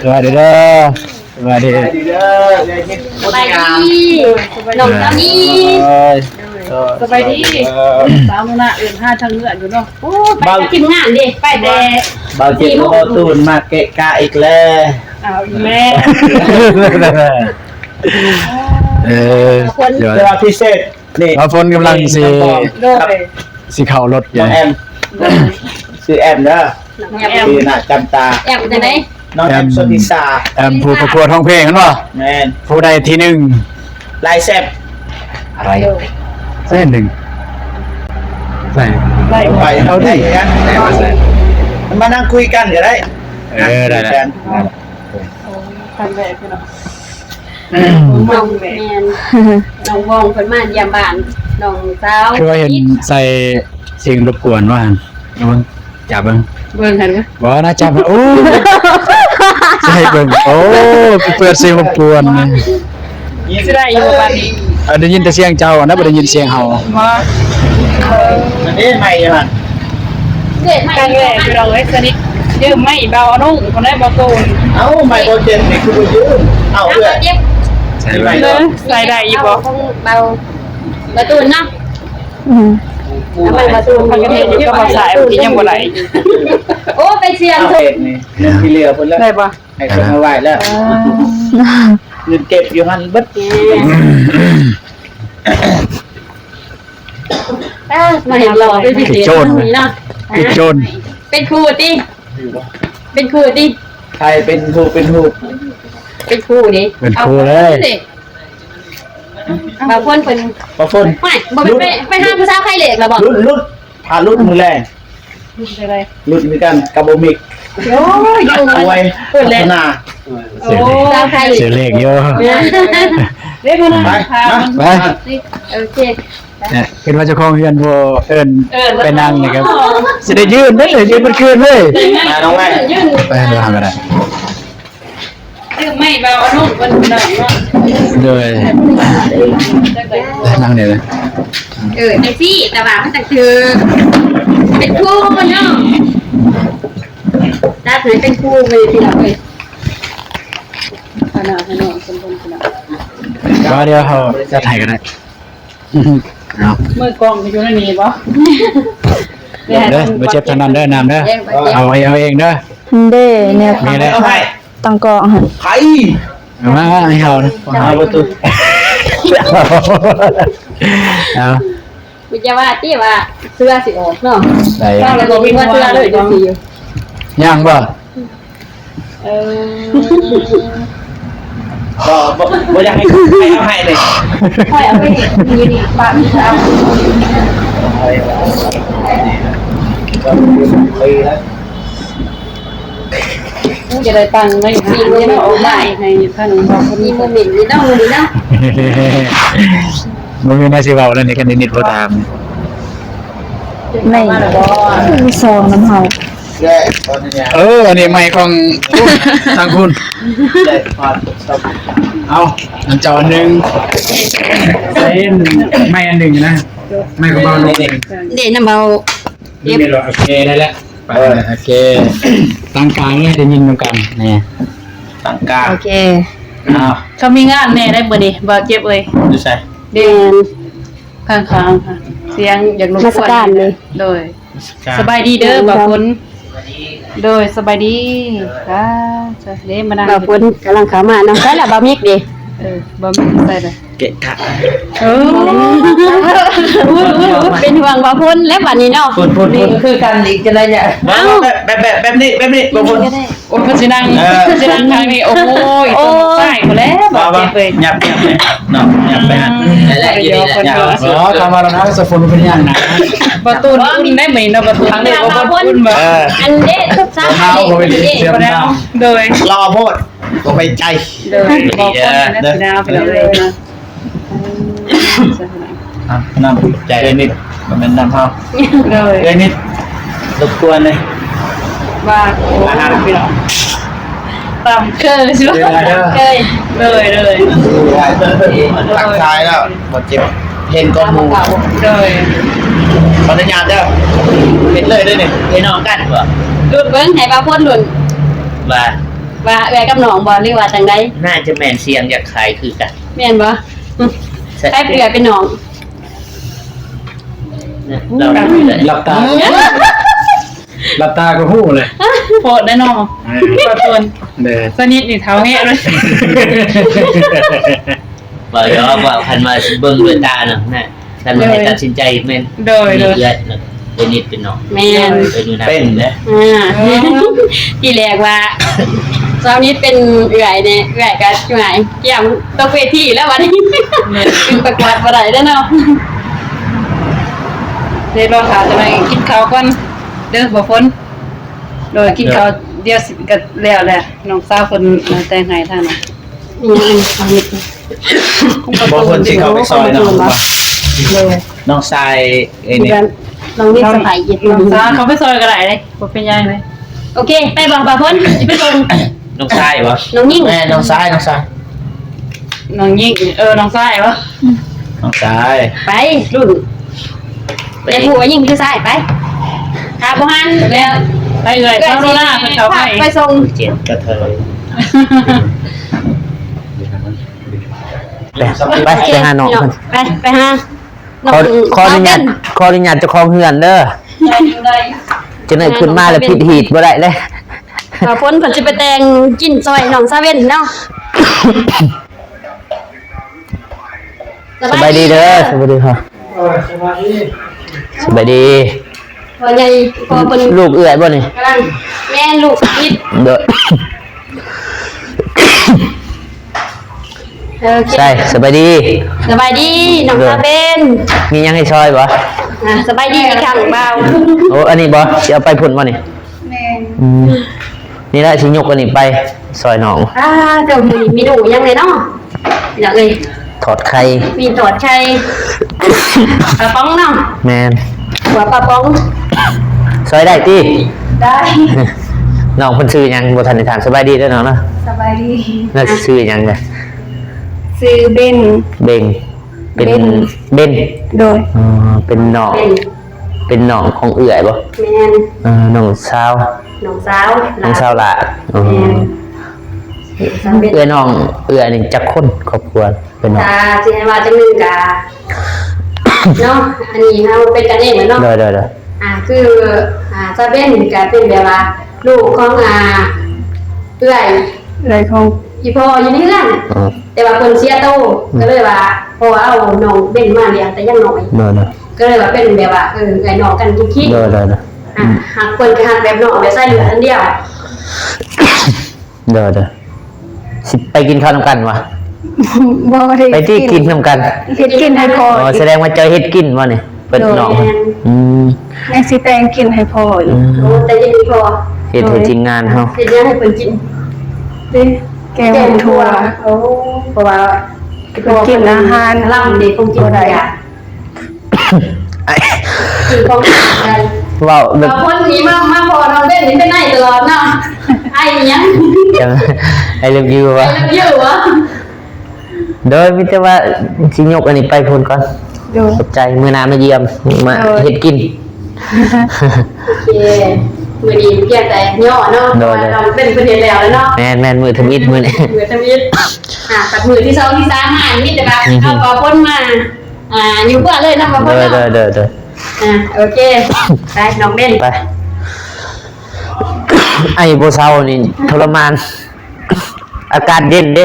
ສະບາຍດີເດີ ສະບາຍດີ ສະບາຍດີເດີ ສະບາຍດີ ນ້ອງເຈົ້ານີ້ ໂອ້ຍ ສະບາຍດີ ສາວໜູນາເອີ້ນຫາທາງເຮືອນຢູ່ເນາະ ໂອ້ ໄປກັບທີມງານເດ້ ໄປແຕ່ ບ່າວເຈັບກັບບ່າວຕູນມາເກະກະອີກແລ້ວ ເອົາອີກແລ້ວ ເອີ ແຕ່ວ່າພິເສດ ນີ້ ບ່າວຝົນກຳລັງຊິ ໂດຍ ຊິເຂົ້າລົດຢູ່ ນ້ອງແອມ ຊື່ແອມເດີ ນ້ອງແອມ ຊື່ໜ້າຈຳຕາ ແອມຈັ່ງໃດ? ນ້ອງແອມ ແອມ ຊົນທິສາ ແອມຜູ້ປະກວດຮ້ອງເພງຫັ້ນບໍ່? ແມ່ນ ຜູ້ໃດທີໜຶ່ງ ລາຍແຊບ ອາໄລ ໂດຍ ແສນໜຶ່ງ ໃສ່ ໄປ ເອົາດິ ມານັ່ງຄຸຍກັນກໍໄດ້ ເອີ ໄດ້ ຄຸຍກັນ ໄດ້ ໂອ້ ຄັ້ງແລກເນາະ ນ້ອງ ແມ່ນ ນ້ອງວອງເພິ່ນມາຢ້ຽມບ້ານ ນ້ອງສາວ ຄືວ່າເຫັນໃສ່ສິ່ງລົບກວນວ່າຫັ້ນ ເບິ່ງ ຈັບເບິ່ງ ເບິ່ງຫັ້ນ ບໍ່ນະ ຈັບ ໂອ້ ໃສ່ເບິ່ງ ໂອ້ ໄປເປີດເສຍງລົບກວນ ຊິໄດ້ຢູ່ບໍ່ບາດນີ້? ເອີ ໄດ້ຍິນແຕ່ສຽງເຈົ້ານະ ບໍ່ໄດ້ຍິນສຽງເຮົາ ບໍ່ ອັນນີ້ໄມຢູ່ຫັ້ນ ຄັ້ງແລກ ພີ່ນ້ອງເອີຍ ສະໜິດ ຢືມໄມເບົາອະນຸ ຄົນໃດບໍ່ໂຕນ ເອົ້າ ໄມບໍ່ເຈັບນີ້ຄືບໍ່ຢືມ ເອົາເອື້ອຍ ໃສ່ໄດ້ຢູ່ບໍ່? ຂອງເບົາ ເບົາຕູນເນາະ ອືມ ເອົາໄປເບົາຕູນ ພັກກັນເຮັດຢູ່ກັບບ່າວສາຍ ທີ່ຍັງບໍ່ໄດ້ ໂອ້ ໄປສຽງ ເອົາເຮັດນີ້ ເງິນທີ່ເຫຼືອເພິ່ນແລ້ວ ໄດ້ບໍ່? ໃຫ້ເພິ່ນມາໄວ້ແລ້ວ ເງິນເກັບຢູ່ຫັ້ນເບິດ ເອີ ມາເຫັນຫຼໍ່ເປັນພິເສດ ຄືໂຈນເນາະ ຄືໂຈນ ເປັນຄູຕິ ເປັນຄູຕິ ໃຜເປັນຜູ້ເປັນຮູບ ເປັນຄູເດ້ ເປັນຄູເລີຍ ເອົາເດ້ ບ່າວຝົນເພິ່ນ ບ່າວຝົນ ໄປ ບໍ່ໄປ ໄປຫາຜູ້ສາວຂາຍເລກແລ້ວບໍ່? ຫຼຸດ ຫຼຸດ ຖ້າຫຼຸດມື້ແລງ ຫຼຸດຄືກັນກັບບໍ່ມິກ ໂອ້ຍ ຢູ່ ໂອ້ຍ ພຸ້ນແຫຼະ ພັດທະນາ ໂອ້ ສາວຂາຍເລກ ເສຍເລກຢູ່ ເລກຢູ່ນະ ໄປ ໄປ ໂອເຄ ເອີ ຄິດວ່າເຈົ້າຂອງເຮືອນບໍ່ເອີ້ນ ເອີ້ນ ໄປນັ່ງນີ້ກໍ ຊິໄດ້ຢືນເດ້ ຢືນເບິດຄືນເລີຍ ມານ້ອງໄມ້ ໄປ ເຮົາກໍໄດ້ ຄືໄມ້ເບົາອະນຸເພິ່ນເນາະ ໂດຍ ນັ່ງນີ້ເລີຍ ເອີ ຈັ່ງຊີ້ ແຕ່ວ່າມັນຈັ່ງຖືກ ເປັນຄູ່ເນາະ ຈັດໃຫ້ເປັນຄູ່ເລີຍ ພີ່ນ້ອງເອີຍ ຄະນະພີ່ນ້ອງ ເປັນບຸນພີ່ນ້ອງ ບໍ່ ດຽວເຮົາຈັດໃຫ້ກໍໄດ້ ເອົາ ມືກອງຢູ່ໃນນີ້ບໍ່? ເດີ ບໍ່ເຈັບທາງນັ້ນເດີ ນ້ຳເດີ ເອົາ ເອົາເອງເດີ ເດ້ ແນວ ມີແລ້ວ ຕັ້ງກ້ອງໃຫ້ ໃຜ ເອົາມາໃຫ້ເຮົານະ ເອົາປະຕູ ເອົາ ວິຈາວ່າຕິວ່າເສື້ອຊິອອກເນາະ ໃສ່ ເຮົາລະບໍ່ມີເສື້ອເລີຍ ຈັ່ງຊີ້ຢູ່ ຍັງບໍ່? ເອີ ບໍ່ ບໍ່ ບໍ່ຢາກໃຫ້ ໃຫ້ເອົາໃຫ້ເລີຍ ຂ້ອຍເອົາໄປເຮັດຢູ່ນີ້ ປະມີດເອົາ ຈະໄດ້ຕັ້ງໄວ້ໃຫ້ ເອົາໄວ້ໃຫ້ທາງ ມີໂມເມັນນີ້ເນາະ ມື້ນີ້ເນາະ ບໍ່ມີແນວຊິເວົ້າແລ້ວນີ້ ຄັນນິດບໍ່ຖາມ ແມ່ນ ມີຊອງນຳເຮົາ ເອີ ອັນນີ້ໄມ້ຂອງທາງພຸ້ນ ເອົາ ນຳເຈົ້າອັນໜຶ່ງ ໃສ່ໄມ້ອັນໜຶ່ງນະ ໄມ້ຂອງເຮົາໜຶ່ງ ເດ້ ນຳເບົາ ເກັບ ໂອເຄ ໄດ້ແລ້ວ ໄປ ໂອເຄ ຕັ້ງກາງເລີຍ ໄດ້ຍິນນຳກັນ ນີ້ ຕັ້ງກາງ ໂອເຄ ເອົາ ເຂົາມີງານແດ່ໄດ໋ມື້ນີ້ ບ່າວເຈັບເອີຍ ຢູ່ໃສ? ເດ້ ຂ້າງໆ ສຽງຢາກລົບກວນ ນະມັດສະການເລີຍ ໂດຍ ສະບາຍດີເດີ ບ່າວຝົນ ໂດຍ ສະບາຍດີ ອ່າ ເດ້ ມານັ່ງ ບ່າວຝົນກຳລັງເຂົ້າມາເນາະ ໃສລະບ່າວມິກເດ ເອີ ບ່າວມິກໃສລະ ເກະກະ ເອີ ເປັນຫ່ວງບ່າວຝົນແລ້ວບັດນີ້ເນາະ ພຸ້ນໆ ຄືກັນອີກຈັ່ງໃດແຫຼະ ເອົ້າ ແບບ ແບບ ແບບນີ້ ແບບນີ້ ບ່າວຝົນ ໂອ້ຍ ເພິ່ນຊິນັ່ງ ເອີ ເພິ່ນຊິນັ່ງທາງນີ້ ໂອ້ຍ ໂອ້ຍ ຕ້ອງຊ້າຍພຸ້ນແຫຼະ ບໍ່ ບາດເຈັບເລີຍ ຫຍັບ ຫຍັບເລີຍ ເນາະ ຫຍັບໄປຫັ້ນ ອືມ ນັ້ນແຫຼະ ຢູ່ນີ້ແຫຼະ ອໍ ຄຳວ່າລະນາງສະຝົນເປັນຫຍັງນະ ບໍ່ຕູນອຸ່ນໄດ້ມື້ນີ້ເນາະ ບໍ່ຕູນ ທາງນີ້ບໍ່ອຸ່ນບໍ່ ເອີ ອັນເດ້ ທຸກສາມ ເອົາ ເດ້ ບໍ່ເປັນຫຍັງ ໂດຍ ລໍໂພດ ບໍ່ໄວ້ໃຈ ໂດຍ ບໍ່ຄົນເດີ ເດີ ເດີ ເດີ ເນາະ ອ່ະ ນ້ຳໃຈເອື້ອຍນິດ ບໍ່ແມ່ນນ້ຳເຮົາ ໂດຍ ເອື້ອຍນິດ ລົບກວນເລີຍ ວ່າ ໂອ້ ອາຫານ ພີ່ນ້ອງ ຕາມເຄີຍ ເດີ ເດີ ເຄີຍ ໂດຍ ໂດຍ ທັກທາຍແລ້ວ ບໍ່ເຈັບ ເຫັນກ່ອນໝູ່ ໂດຍ ຂໍອະນຸຍາດເດີ ເຮັດເລີຍເດີນີ້ ເປັນນ້ອງກັນບໍ່ ລຸ້ນເບິ່ງ ໃຫ້ບ່າວພົນລຸ້ນ ວ່າ ວ່າເອື້ອຍກັບນ້ອງບໍ່ ຫຼືວ່າຈັ່ງໃດ ໜ້າຈະແມ່ນສຽງຢາກຂາຍຄືກັນ ແມ່ນບໍ່? ໃຜເປັນເອື້ອຍເປັນນ້ອງ? ຫຼັບຕາ ຫຼັບຕາກໍຮູ້ແຫຼະ ໂພດແນ່ເນາະ ເອີ ບໍ່ຕົນ ເດີ ສະໜິດນີ້ເຖົ້າແຮະເລີຍ ເວົ້າຫຍອກ ເວົ້າ ຄັນວ່າເບິ່ງດ້ວຍຕານະ ນະ ຄັນວ່າໃຫ້ຕັດສິນໃຈແມ່ນ ໂດຍ ມີເອື້ອຍ ເປັນນິດເປັນນ້ອງ ແມ່ນ ເປັນຢູ່ນະ ເປັນເດ້ ອ່າ ທີແລກວ່າສາວນິດເປັນເອື້ອຍນີ້ ເອື້ອຍກໍຫງາຍກຽມຕົກເວທີແລ້ວບັດນີ້ ແມ່ນ ຂຶ້ນປະກວດບໍ່ໄດ້ເດ້ເນາະ ເດ ລໍຖ້າຈັກໜ່ອຍ ກິນເຂົ້າກ່ອນເດີ ບໍ່ຝົນ ໂດຍ ກິນເຂົ້າ ເອີ ດຽວຊິກໍແລ້ວແຫຼະ ນ້ອງສາວເພິ່ນແຕ່ງໃຫ້ທາງນັ້ນ ອືມ ບໍ່ ເພິ່ນຊິເຂົ້າໄປຊ່ອຍເນາະ ເພິ່ນວ່າ ໂດຍ ນ້ອງຊາຍເອີຍນີ້ ນ້ອງນິດສະບາຍດີ ນ້ອງຊາຍ ເຂົ້າໄປຊ່ອຍກໍໄດ້ເດ້ ບໍ່ເປັນຫຍັງເດ້. ໂອເຄ ໄປບໍ່ບ່າວພົນ ຊິໄປສົ່ງ ນ້ອງຊາຍບໍ່? ນ້ອງຍິງ ແມ່ນ ນ້ອງຊາຍ ນ້ອງຊາຍ ນ້ອງຍິງ ເອີ ນ້ອງຊາຍບໍ່? ນ້ອງຊາຍ ໄປລຸ້ນ ໄປ ແຕ່ຜູ້ຍິງຄືຊາຍ ໄປ ຖ້າບໍ່ຫັນແລ້ວ ໄປເອື້ອຍ ເອື້ອຍ ຊາວໂລລາ ຊິ ເພິ່ນເຂົ້າໄປ ພາໄປສົ່ງ ເຈັບກະເທີຍ ໄປ ໄປຫານ້ອງເພິ່ນ ໄປ ໄປຫາ ຂໍ ຂໍອະນຸຍາດ ຂໍອະນຸຍາດເຈົ້າຂອງເຮືອນເດີ ໄດ້ຢູ່ ໄດ້ຢູ່ ຈັ່ງໃດຂຶ້ນມາແລ້ວຜິດຮີດບໍ່ໄດ້ເດ້. ບ່າວພົນເພິ່ນຊິໄປແຕ່ງກິນຊ່ອຍນ້ອງຊາເວັນເນາະ. ສະບາຍດີເດີ ສະບາຍດີ ສະບາຍດີ ພໍ່ໃຫຍ່ ພໍ່ເພິ່ນ ລູກເອື້ອຍບໍ່ນີ້? ກຳລັງ ແມ່ນ ລູກສາວ ເດີ. ໂອເຄ ໃຊ່ ສະບາຍດີ ສະບາຍດີ ນ້ອງຊາເວັນ ມີຫຍັງໃຫ້ຊ່ອຍບໍ່? ອ່າ ສະບາຍດີອີກຄັ້ງບ່າວ ໂອ້ ອັນນີ້ບໍ່ ຊິເອົາໄປພຸ້ນບໍ່ນີ້? ແມ່ນ ອືມ ນີ້ແຫຼະ ຊິຍົກອັນນີ້ໄປຊ່ອຍນ້ອງ. ອ່າ ເຈົ້າ ມື້ນີ້ເມນູຫຍັງແດ່ເນາະ ພີ່ນ້ອງເອີຍ? ທອດໄຂ່ ມີທອດໄຂ່ ປາປ໋ອງເນາະ. ແມ່ນ ຂົວປາປ໋ອງ ຊ່ອຍໄດ້ຕິ? ໄດ້. ນ້ອງເພິ່ນຊື່ຫຍັງ? ບໍ່ທັນໄດ້ຖາມ. ສະບາຍດີເດີນ້ອງເນາະ. ສະບາຍດີ. ແລ້ວຊື່ຫຍັງເດີ? ຊື່ເບັນ. ເບັງ ເປັນ ເບັນ ເບັນ. ໂດຍ. ອໍ ເປັນນ້ອງ ເປັນ ເປັນນ້ອງຂອງເອື້ອຍບໍ່? ແມ່ນ. ເອີ ນ້ອງສາວ ນ້ອງສາວ ນ້ອງສາວຫຼ້າ. ອໍ ແມ່ນ ເອື້ອຍນ້ອງເອື້ອຍນີ້ຈັກຄົນ ຄອບຄົວ? ເປັນ ຖ້າຊິໃຫ້ວ່າຈັ່ງໜຶ່ງກະເນາະ ອັນນີ້ເຮົາເປັນກັນເອງແຫຼະເນາະ. ໂດຍ ໂດຍ ໂດຍ. ອ່າ ຄື ອ່າ ຊາເບັນນີ້ກະເປັນແບບວ່າລູກຂອງ ອ່າ ເອື້ອຍ ເອື້ອຍຂອງອີ່ພໍ່ຢູ່ໃນເຮືອນ. ອໍ ແຕ່ວ່າເພິ່ນເສຍໂຕ ອືມ ກໍເລີຍວ່າພໍ່ເອົານ້ອງເບັນມາລ້ຽງແຕ່ຍັງນ້ອຍ. ໂດຍ ໂດຍ. ກໍເລີຍວ່າເປັນແບບວ່າ ເອີ ເອື້ອຍນ້ອງກັນຄິດໆ. ໂດຍ ໂດຍ ໂດຍ. ອ່າ ອືມ ຫາກເພິ່ນກໍຮັກແບບນ້ອງແບບຊາຍເລືອດອັນດຽວ. ໂດຍ ໂດຍ. ຊິໄປກິນເຂົ້ານຳກັນຫວາ? ບໍ່ໄດ້ ໄປຕິ ກິນ ກິນນຳກັນ ເຮັດກິນໃຫ້ພໍ່. ອໍ ສະແດງວ່າເຈົ້າເຮັດກິນບໍ່ນີ້? ເພິ່ນ ໂດຍ ນ້ອງ. ແມ່ນ. ອືມ ຍັງຊິແຕ່ງກິນໃຫ້ພໍ່ຢູ່. ອືມ ໂອ້ ແຕ່ເຮັດໃຫ້ພໍ່ ເຮັດໃຫ້ ໂດຍ ທີມງານເຮົາ ເຮັດຫຍັງໃຫ້ເພິ່ນກິນ? ເດ້ ແກງ ແກງຖົ່ວ. ຖົ່ວ. ໂອ້ ເພາະວ່າເພິ່ນກິນອາຫານ ລຳເດ້ ຄົງກິນບໍ່ໄດ້. ກິນຂອງກິນໄດ້ ເວົ້າແບບ ບາງຄົນນີ້ມາ ມາພໍ້ນ້ອງເບັນນີ້ເປັນໄອຕະຫຼອດເນາະ. ໄອອີ່ຫຍັງ? ໄອເລີບຢູຫວາ? ໄອເລີບຢູຫວາ? ໂດຍ ມີແຕ່ວ່າຊິຍົກອັນນີ້ໄປພຸ້ນກ່ອນ. ໂດຍ ຂອບໃຈ ມື້ໜ້າມາຢ້ຽມ ມາ ໂດຍ ເຮັດກິນ. ໂອເຄ ມື້ນີ້ພຽງແຕ່ຍໍ້ເນາະ. ໂດຍ ເພາະວ່າ ໂດຍ ນ້ອງເປັນເພິ່ນເຮັດແລ້ວແລ້ວເນາະ. ແມ່ນໆ ມື້ທຳອິດມື້ນີ້ ມື້ທຳອິດ. ອ່າ ບັດມື້ທີສອງທີສາມມາ ມີແຕ່ວ່າ ອືຮຶ ເອົາເຂົ້າຄົນມາ ອ່າ ຢູ່ເພື່ອເລີຍເນາະ ວ່າເພິ່ນເນາະ. ໂດຍ ໂດຍ ໂດຍ ໂດຍ. ອ່າ ໂອເຄ ໄປ ນ້ອງເບັນ ໄປ. ໄອບໍ່ເຊົານີ້ທໍລະມານ. ອາກາດເຢັນເດ້.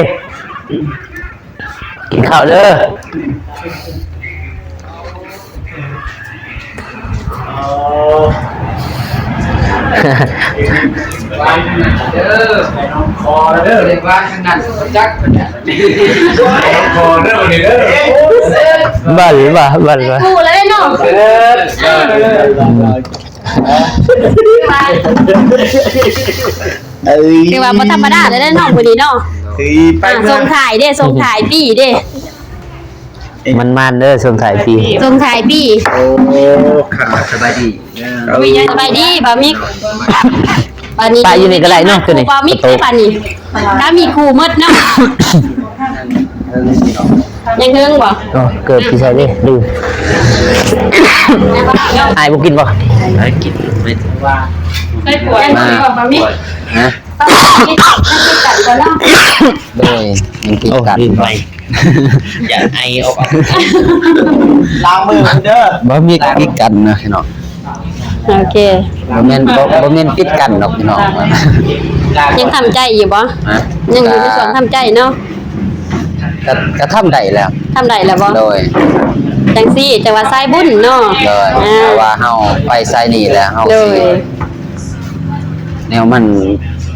ກິນເຂົ້າເດີ. ເດີ ໄປນອນຄໍເດີ ເລັກວ່າທາງນັ້ນຈັກ ເປັນຫຍັງ ນອນຄໍເດີ ເດີ. ບັນວ່າ ບັນວ່າ ກູເລີຍເນາະ. ເອີ ຖືວ່າບໍ່ທຳມະດາເລີຍເນາະ ມື້ນີ້ເນາະ. ເອີ ໄປ ອ່າ ສົ່ງທ້າຍເດ້ ສົ່ງທ້າຍປີເດ້. ມັນໆເດີ ສົ່ງທ້າຍປີ ສົ່ງທ້າຍປີ. ໂອ້ ຂ້າ ສະບາຍດີເດີ ສະບາຍດີບ່າວມິກ. ບາດນີ້ປະຢູ່ນີ້ກໍໄດ້ເນາະ ໂຕນີ້ ບ່າວມິກເດ້ ບາດນີ້ ຖ້າມີຄູ່ໝົດເນາະ. ຍັງເຖິງບໍ່? ອໍ ເກີບຢູ່ໃສເດ້? ລືມ. ອ້າຍບໍ່ກິນບໍ່? ອ້າຍກິນ ໄດ້ຜົວ ຍັງບໍ່ ບ່າວມິກ? ຮະ? ໂດຍ ຍັງຕິດກັນ. ໂອ້ ລືມໄປ. ຢ່າໄອອອກ ລ້າງມືເດີ ບໍ່ມີ ຕິດກັນນະພີ່ນ້ອງ. ໂອເຄ ບໍ່ແມ່ນ ບໍ່ ບໍ່ແມ່ນຕິດກັນດອກພີ່ນ້ອງ. ຍັງທຳໃຈຢູ່ບໍ່? ຮະ? ຍັງຢູ່ໃນຊ່ວງທຳໃຈເນາະ. ກະ ກະທຳໄດ້ແລ້ວ ທຳໄດ້ແລ້ວບໍ່? ໂດຍ ຈັ່ງຊີ້ ຈັ່ງວ່າສາຍບຸນເນາະ. ໂດຍ ອ່າ ຖ້າວ່າເຮົາໄປສາຍນີ້ແລ້ວ ເຮົາ ໂດຍ ຊິ ແນວມັນ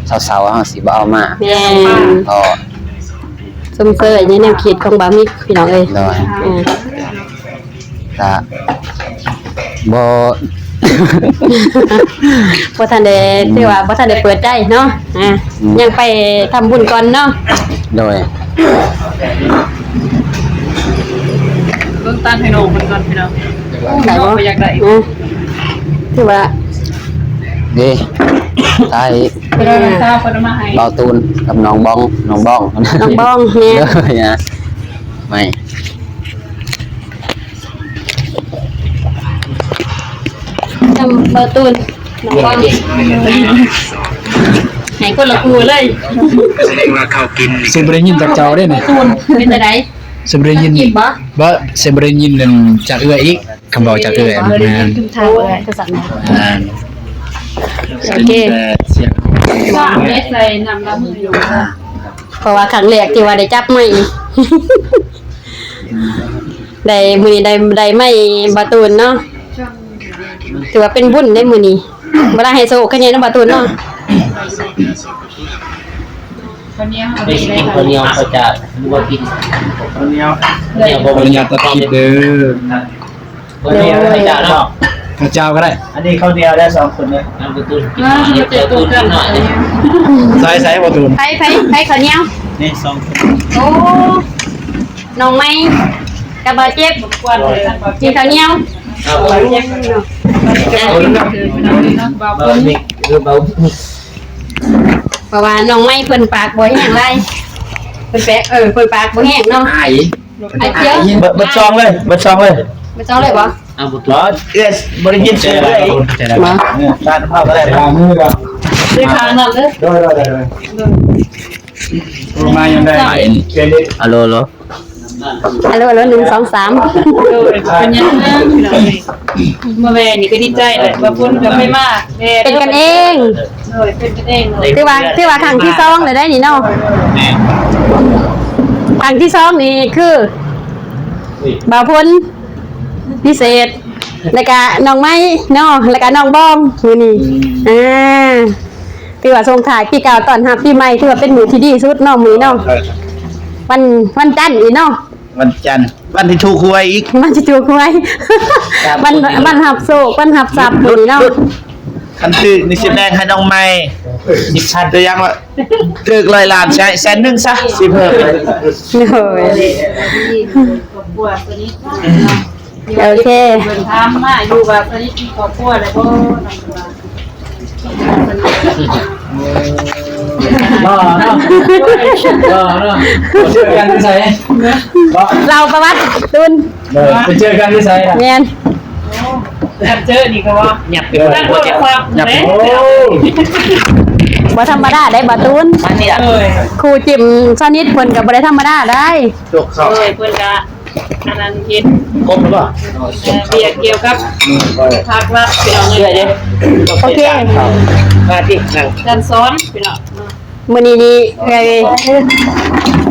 ເຊົາໆ ເຮົາຊິບໍ່ເອົາມາ. ແມ່ນ ເພາະ ຊົມເຊີຍໃນແນວຄິດຂອງບ່າວມິກ ພີ່ນ້ອງເອີຍ. ໂດຍ ອ່າ ກະບໍ່ ບໍ່ທັນໄດ້ ອືມ ຖືວ່າບໍ່ທັນໄດ້ເປີດໃຈເນາະ. ອ່າ ອືມ ຍັງໄປທຳບຸນກ່ອນເນາະ. ໂດຍ ໂອ ຕານໃຫ້ນ້ອງເພິ່ນກ່ອນພີ່ນ້ອງ. ໄດ້ບໍ່? ນ້ອງກໍຢາກໄດ້ຢູ່. ອືມ ຖືວ່າ ເດ້ ຖ່າຍ ເພິ່ນເອົານ້ຳຊາເພິ່ນເອົາມາໃຫ້ ບ່າວຕູນກັບນ້ອງບອງ ນ້ອງບອງ ນ້ອງບອງ ແມ່ນ ເດີ ຍາ ໄໝ ນຳບ່າວຕູນ ນ້ອງບອງ ໃຫ້ຄົນລະຄູ່ເລີຍ. ສະແດງວ່າເຂົາກິນ ຊິບໍ່ໄດ້ຍິນຈາກເຈົ້າເດ້ນີ້ ເປັນຈັ່ງໃດ? ຊິບໍ່ໄດ້ຍິນ ກິນບໍ່? ບໍ່ ຊິບໍ່ໄດ້ຍິນນັ້ນຈາກເອື້ອຍອີກ. ຄຳເວົ້າຈາກເອື້ອຍ ແມ່ນ ທາງເອື້ອຍຄືກັນ ແມ່ນ ໂອເຄ ແຕ່ສຽງ ວ່າໄດ້ໃສ່ນ້ຳລະມືຢູ່ ເພາະວ່າຄັ້ງແລກທີ່ວ່າໄດ້ຈັບໄມ ໄດ້ ມື້ນີ້ໄດ້ ໄດ້ໄມບ່າວຕູນເນາະ ຖືວ່າເປັນບຸນເດ້ມື້ນີ້ ບໍ່ໄດ້ໃຫ້ໂຊກຂະແນນນຳບ່າວຕູນເນາະ. ໄດ້ຊິກິນເຂົ້າໜຽວເຂົ້າຈ້າ ຫຼືວ່າກິນເຂົ້າໜຽວ ເຂົ້າໜຽວບໍ່ ຂໍອະນຸຍາດຕັດຄລິບເດີ ເຂົ້າໜຽວເຂົ້າຈ້າເນາະ ເຂົ້າຈ້າກໍໄດ້ ອັນນີ້ເຂົ້າໜຽວໄດ້ສອງຄົນເດີ ນ້ຳກະຕຸ້ນ ອ່າ ກິນເຂົ້າໜຽວ ເຂົ້າຕຸ້ນໜ້ອຍ ໃສ່ ໃສ່ບໍ່ຕຸ້ນ ໃຜ ໃຜ ໃຜເຂົ້າໜຽວ ນີ້ສອງຄົນ ໂອ້ ນ້ອງໃໝ່ກັບບ່າວເຈັບ ກິນເຂົ້າໜຽວ ເພາະວ່ານ້ອງໃໝ່ເພິ່ນປາກບໍ່ແຫ້ງຫຼາຍ ເພິ່ນແປກ ເອີ ເພິ່ນປາກບໍ່ແຫ້ງເນາະ ອາຍ ອາຍ ເບິດ ເບິດຊອງເລີຍ ເບິດຊອງເລີຍ ເບິດຊອງເລີຍບໍ່? ເອົາບໍ່ ບໍ່ ເອື້ອຍບໍ່ໄດ້ຍິນເສຍງເລີຍ ເອີ ຕາມເຮົາກໍໄດ້ ໄດ້ຂ້າງນັ້ນເດີ ໂດຍ ໂດຍ ໂດຍ ມາຍັງໄດ້ ອາໂລ ໂລ ອາໂລ ອາໂລ ໜຶ່ງ ສອງ ສາມ ໂດຍ ເປັນຫຍັງ ພີ່ນ້ອງເອີຍ ມາແວ່ນີ້ກໍດີໃຈແຫຼະ ວ່າຝົນກໍໄປມາ ແວ່ ເປັນກັນເອງ ໂດຍ ເປັນກັນເອງ ຖືວ່າ ຖືວ່າຄັ້ງທີສອງແລ້ວໄດ໋ນີ້ເນາະ ແມ່ນ ຄັ້ງທີສອງນີ້ຄື ບ່າວພົນ ພິເສດ ແລ້ວກະນ້ອງໄມ້ເນາະ ແລ້ວກະນ້ອງບອງ ມື້ນີ້ ອືມ ອ່າ ຖືວ່າສົ່ງທ້າຍປີເກົ່າຕ້ອນຮັບປີໃໝ່ ຖືວ່າເປັນມື້ທີ່ດີສຸດເນາະ ມື້ນີ້ເນາະ ວັນ ວັນຈັນອີກເນາະ ວັນຈັນ ວັນທີ່ຖືກຫວຍອີກ ວັນທີ່ຖືກຫວຍ ວັນ ວັນຮັບໂຊກ ວັນຮັບຊັບ ມື້ນີ້ເນາະ ຄັນຖືກນີ້ຊິແບ່ງໃຫ້ນ້ອງໃໝ່ ສິບພັນ ແຕ່ຍັງວ່າ ຖືກຮ້ອຍລ້ານ ໃຊ້ແສນໜຶ່ງຊະ ຊິເພີ່ມ ໂດຍ ຄອບຄົວສະນິດ ໂອເຄ ເພິ່ນຖາມມາຢູ່ວ່າສະນິດມີຄອບຄົວແລ້ວບໍ່ ບໍ່ເນາະ ບໍ່ເນາະ ເຈີກັນຢູ່ໃສ ເລົ່າປະຫວັດ ຕຸນ ເອີ ໄປເຈີກັນຢູ່ໃສລະ ແມ່ນ ກັນເຈີນີ້ກໍວ່າຫຍັບໄປ ເອີ ບໍ່ທຳມະດາໄດ໋ ບ່າວຕູນ ເອີຍ ຄູ່ຈິ້ມສະນິດເພິ່ນກໍບໍ່ໄດ້ທຳມະດາໄດ໋ ໂດຍ ເພິ່ນກະອັນນັ້ນເຮັດ ຄົບແລ້ວບໍ່ ເອີ ວຽກກ່ຽວກັບພາກລັດ ພີ່ນ້ອງເອີຍ ໂອເຄ ມາຕິ ນັ່ງ ການສອນ ພີ່ນ້ອງ ມື້ນີ້ນີ້ເອື້ອຍ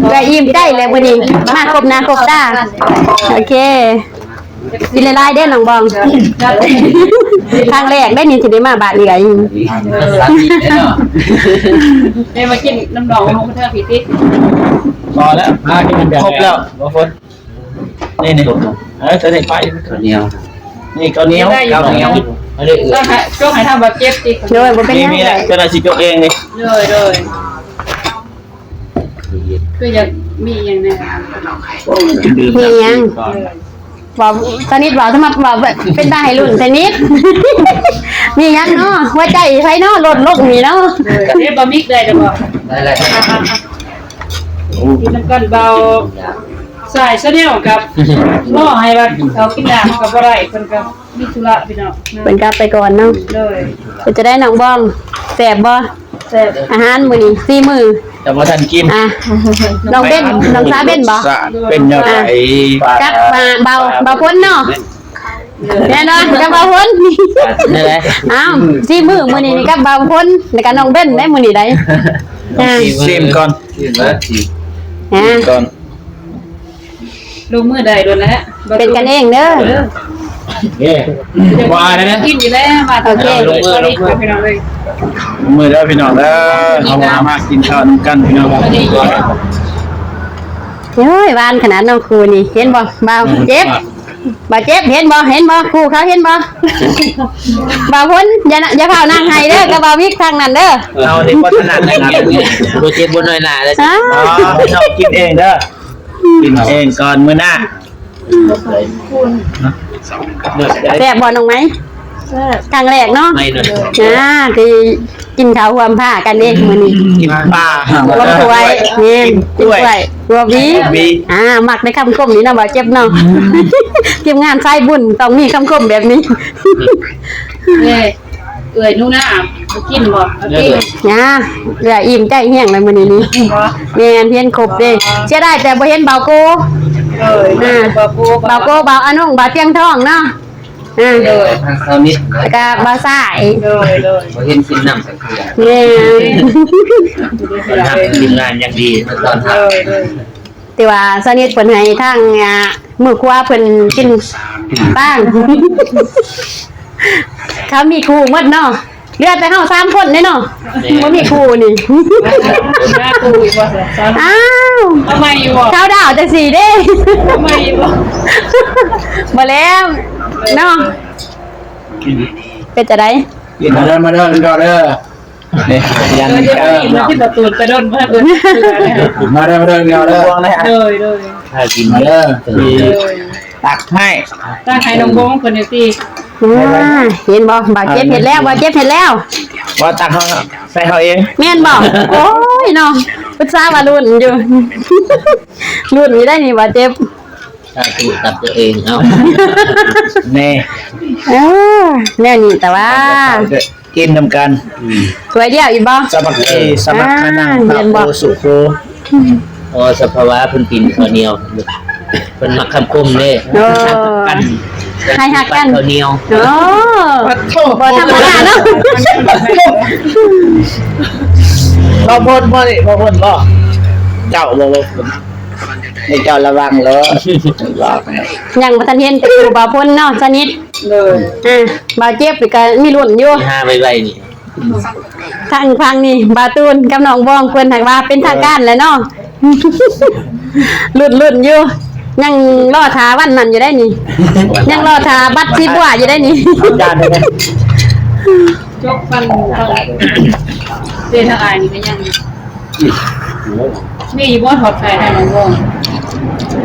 ເອື້ອຍອີ່ມໃຈແລ້ວມື້ນີ້ ມາຄົບໜ້າຄົບຕາ ໂອເຄ ກິນຫຼາຍໆເດີ້ນ້ອງບອງ ຄັ້ງແລກເດ້ນີ້ທີ່ໄດ້ມາບ້ານເອື້ອຍ ໄດ້ມາກິນນຳນ້ອງເຮົາເທື່ອພີ້ຕິ ພໍແລ້ວ ມາກິນນຳກັນ ຄົບແລ້ວ ບໍ່ຝົນ ນີ້ ນີ້ ເອີ ຕົວນີ້ໄປ ເຂົ້າໜຽວ ນີ້ເຂົ້າໜຽວ ເຂົ້າໜຽວ ອັນນີ້ ເອີ ຈົກໃຫ້ ຈົກໃຫ້ທາງບ່າວເຈັບຕິ ໂດຍ ບໍ່ເປັນຫຍັງ ນີ້ແຫຼະ ເຈົ້າໜ້າທີ່ຈົກເອງນີ້ ໂດຍ ໂດຍ ຄືຢາກມີຫຍັງແດ່ ມີຫຍັງ ເວົ້າສະນິດ ເວົ້າສະໝັກ ເວົ້າເປັນຕາໃຫ້ລຸ້ນສະນິດ ມີຫຍັງເນາະ ຫົວໃຈໃຜເນາະ ໂລດລົງນີ້ເນາະ ເອີ ເຮັດບໍ່ມິກໄດ້ແລ້ວບໍ່ ໄດ້ແລ້ວ ກິນນຳກັນເບົາ ສາຍຊາແນວກັບ ລໍໃຫ້ວ່າເຂົາກິນນ້ຳກໍບໍ່ໄດ້ ເພິ່ນກໍມີທຸລະພີ່ນ້ອງ ເພິ່ນກັບໄປກ່ອນເນາະ ໂດຍ ເປັນຈັ່ງໃດນ້ອງບອງ ແຊບບໍ່? ແຊບ ອາຫານມື້ນີ້ ຝີມື ແຕ່ບໍ່ທັນກິນ ອ່ະ ນ້ອງເບັນ ນ້ອງສາເບັນບໍ່? ເປັນແນວໃດ? ກັບ ອ່າ ເບົາ ເບົາພົນເນາະ ແນ່ນອນ ກັບເບົາພົນ ແນວໃດ? ອ້າວ ສີມືມື້ນີ້ກັບເບົາພົນ ແລ້ວກໍນ້ອງເບັນໄດ໋ມື້ນີ້ໄດ໋ ອ່າ ຊີມກ່ອນ ຊີມກ່ອນ ລົງມືໄດ້ໂດນແລ້ວ ເປັນກັນເອງເດີ ເອີ ບໍ່ອາຍແລ້ວນະ ກິນຢູ່ແລ້ວ ມາ ໂອເຄ ລົງມື ລົງມື ລົງມືເດີພີ່ນ້ອງເດີ ເຮົາມາກິນເຂົ້ານຳກັນພີ່ນ້ອງ ໂອ້ຍ ຫວານຂະໜາດນ້ອງຄູ່ນີ້ ເຫັນບໍ່ ບ່າວເຈັບ ບ່າວເຈັບ ເຫັນບໍ່ ເຫັນບໍ່ ຄູ່ເຂົາເຫັນບໍ່ ບ່າວພົນ ຢ່ານະ ຢ່າຟ້າວນັ່ງໄຫ້ເດີ ກັບບ່າວວິກທາງນັ້ນເດີ ເຮົານີ້ບໍ່ຖະໜັດ ບໍ່ເຈັບບໍ່ນ້ອຍໜ້າເດີ ອໍ ພີ່ນ້ອງກິນເອງເດີ ກິນເອງກ່ອນ ມື້ໜ້າ ແຊບບໍ່ນ້ອງໄມ້? ແຊບ ຄັ້ງແລກເນາະ ໃໝ່ເນາະ ອ່າ ທີ່ກິນເຂົ້າຮ່ວມພາກັນເດ້ມື້ນີ້ ກິນປາ ຮ່ວມຖ້ວຍ ແມ່ນ ກິນກ້ວຍ ກິນກ້ວຍ ຫົວຫວີ ຫົວຫວີ ອ່າ ມັກໃນຄຳຄົມນີ້ເນາະ ບ່າວເຈັບເນາະ ທີມງານສາຍບຸນຕ້ອງມີຄຳຄົມແບບນີ້. ເອີຍ ເອື້ອຍໜູນາ ບໍ່ກິນບໍ່? ບໍ່ກິນ ຫຍັງ ເອື້ອຍອີ່ມໃຈແຮງແລ້ວມື້ນີ້ນີ້ ແມ່ນ ເຫັນຄົບເດ້ ເສຍດາຍແຕ່ບໍ່ເຫັນບ່າວໂກ ເອີຍ ອ່າ ບ່າວໂກ ບ່າວໂກ ບ່າວອານົງ ບ່າວຕຽງທອງເນາະ ອ່າ ໂດຍ ທາງຊາວນິດ ແລ້ວກະບ່າວຊາຍ ໂດຍ ໂດຍ ບໍ່ເຫັນກິນນ້ຳຈັກເທື່ອ ແມ່ນ ຕ້ອນຮັບທີມງານຢ່າງດີ ມາຕ້ອນຮັບ ໂດຍ ໂດຍ ຖືວ່າຊາວນິດເພິ່ນໃຫ້ທາງ ອ່າ ມື້ຄົວເພິ່ນກິນຕາງ ເຂົາມີຄູ່ໝົດເນາະ ເຫຼືອແຕ່ເຮົາສາມຄົນເດ້ເນາະ ແມ່ນ ບໍ່ມີຄູ່ນີ້ ຫາຄູ່ອີກບໍ່? ອ້າວ ເອົາໃໝ່ຢູ່ບໍ່? ເຂົາດາວຈັ່ງຊີ້ເດ້ ເອົາໃໝ່ຢູ່ບໍ່? ບໍ່ແລ້ວເນາະ ເປັນຈັ່ງໃດ? ກິນ ມາເດີ ມາເດີ ກິນເຂົ້າເດີ. ນີ້ ຍັງ ເອີ ເດີ ທີ່ປະຕູນໄປດົນມາເດີ ມາເດີ ມາເດີ ເດີ ໂດຍ ໂດຍ ຖ້າກິນເດີ ໂດຍ ຕັກໃຫ້ ຕັກໃຫ້ນ້ອງວົງເພິ່ນຢູ່ຕິ ອ່າ ເຫັນບໍ່ ບ່າວເຈັບເຮັດແລ້ວ ບ່າວເຈັບເຮັດແລ້ວ ບໍ່ ຕັກເຮົາ ໃສ່ເຮົາເອງ ແມ່ນບໍ່? ໂອ້ຍເນາະ ອຸດສ່າວ່າລຸ້ນຢູ່ ລຸ້ນຢູ່ໄດ໋ນີ້ ບ່າວເຈັບ ສາທຸກັບຕົວເອງ ເອົາ ແນ່ ເອີ ແນວນີ້ແຕ່ວ່າ ກິນນຳກັນ ອືມ ຖ້ວຍດຽວອີກບໍ່? ສາມັກຄີ ສາມັກຄະນັງ ອ່າ ເຫັນບໍ່? ພະໂຄ ສຸໂຄ ອໍ ສະພາວະເພິ່ນກິນເຂົ້າໜຽວ ເພິ່ນມັກຄຳຄົມເດ້ ໂອ້ ໃຫ້ຮັກກັນ ເຂົ້າໜຽວ ໂອ້ ປະໂທ ບໍ່ທຳມະດາເນາະ ບ່າວພົນບໍ່ນີ້ ບ່າວພົນບໍ່? ເຈົ້າບໍ່ ບໍ່ ໃຫ້ເຈົ້າລະວັງໂລດ ບອກໃຫ້ ຍັງບໍ່ທັນເຫັນແຕ່ຢູ່ບ່າວພົນເນາະ ສະໜິດ ໂດຍ ອ່າ ບ່າວເຈັບນີ້ກະມີລຸ້ນຢູ່ ທີ່ຫາໄວໆນີ້ ທາງຝັ່ງນີ້ບ່າວຕູນກັບນ້ອງບອງ ເພິ່ນຫາກວ່າເປັນທາງການແລ້ວເນາະ ລຸ້ນໆຢູ່ ຍັງລໍຖ້າວັນນັ້ນຢູ່ໄດ໋ນີ້ ຍັງລໍຖ້າບັດສີບົວຢູ່ໄດ໋ນີ້ ເອົາຈານໄດ້ໄໝ? ຈົກຟັນເຂົ້າ ເດ້ທາງອ້າຍນີ້ກະຍັງ ມີຢູ່ບໍ່ ທອດໄຂ່ໃຫ້ນ້ອງບໍ່?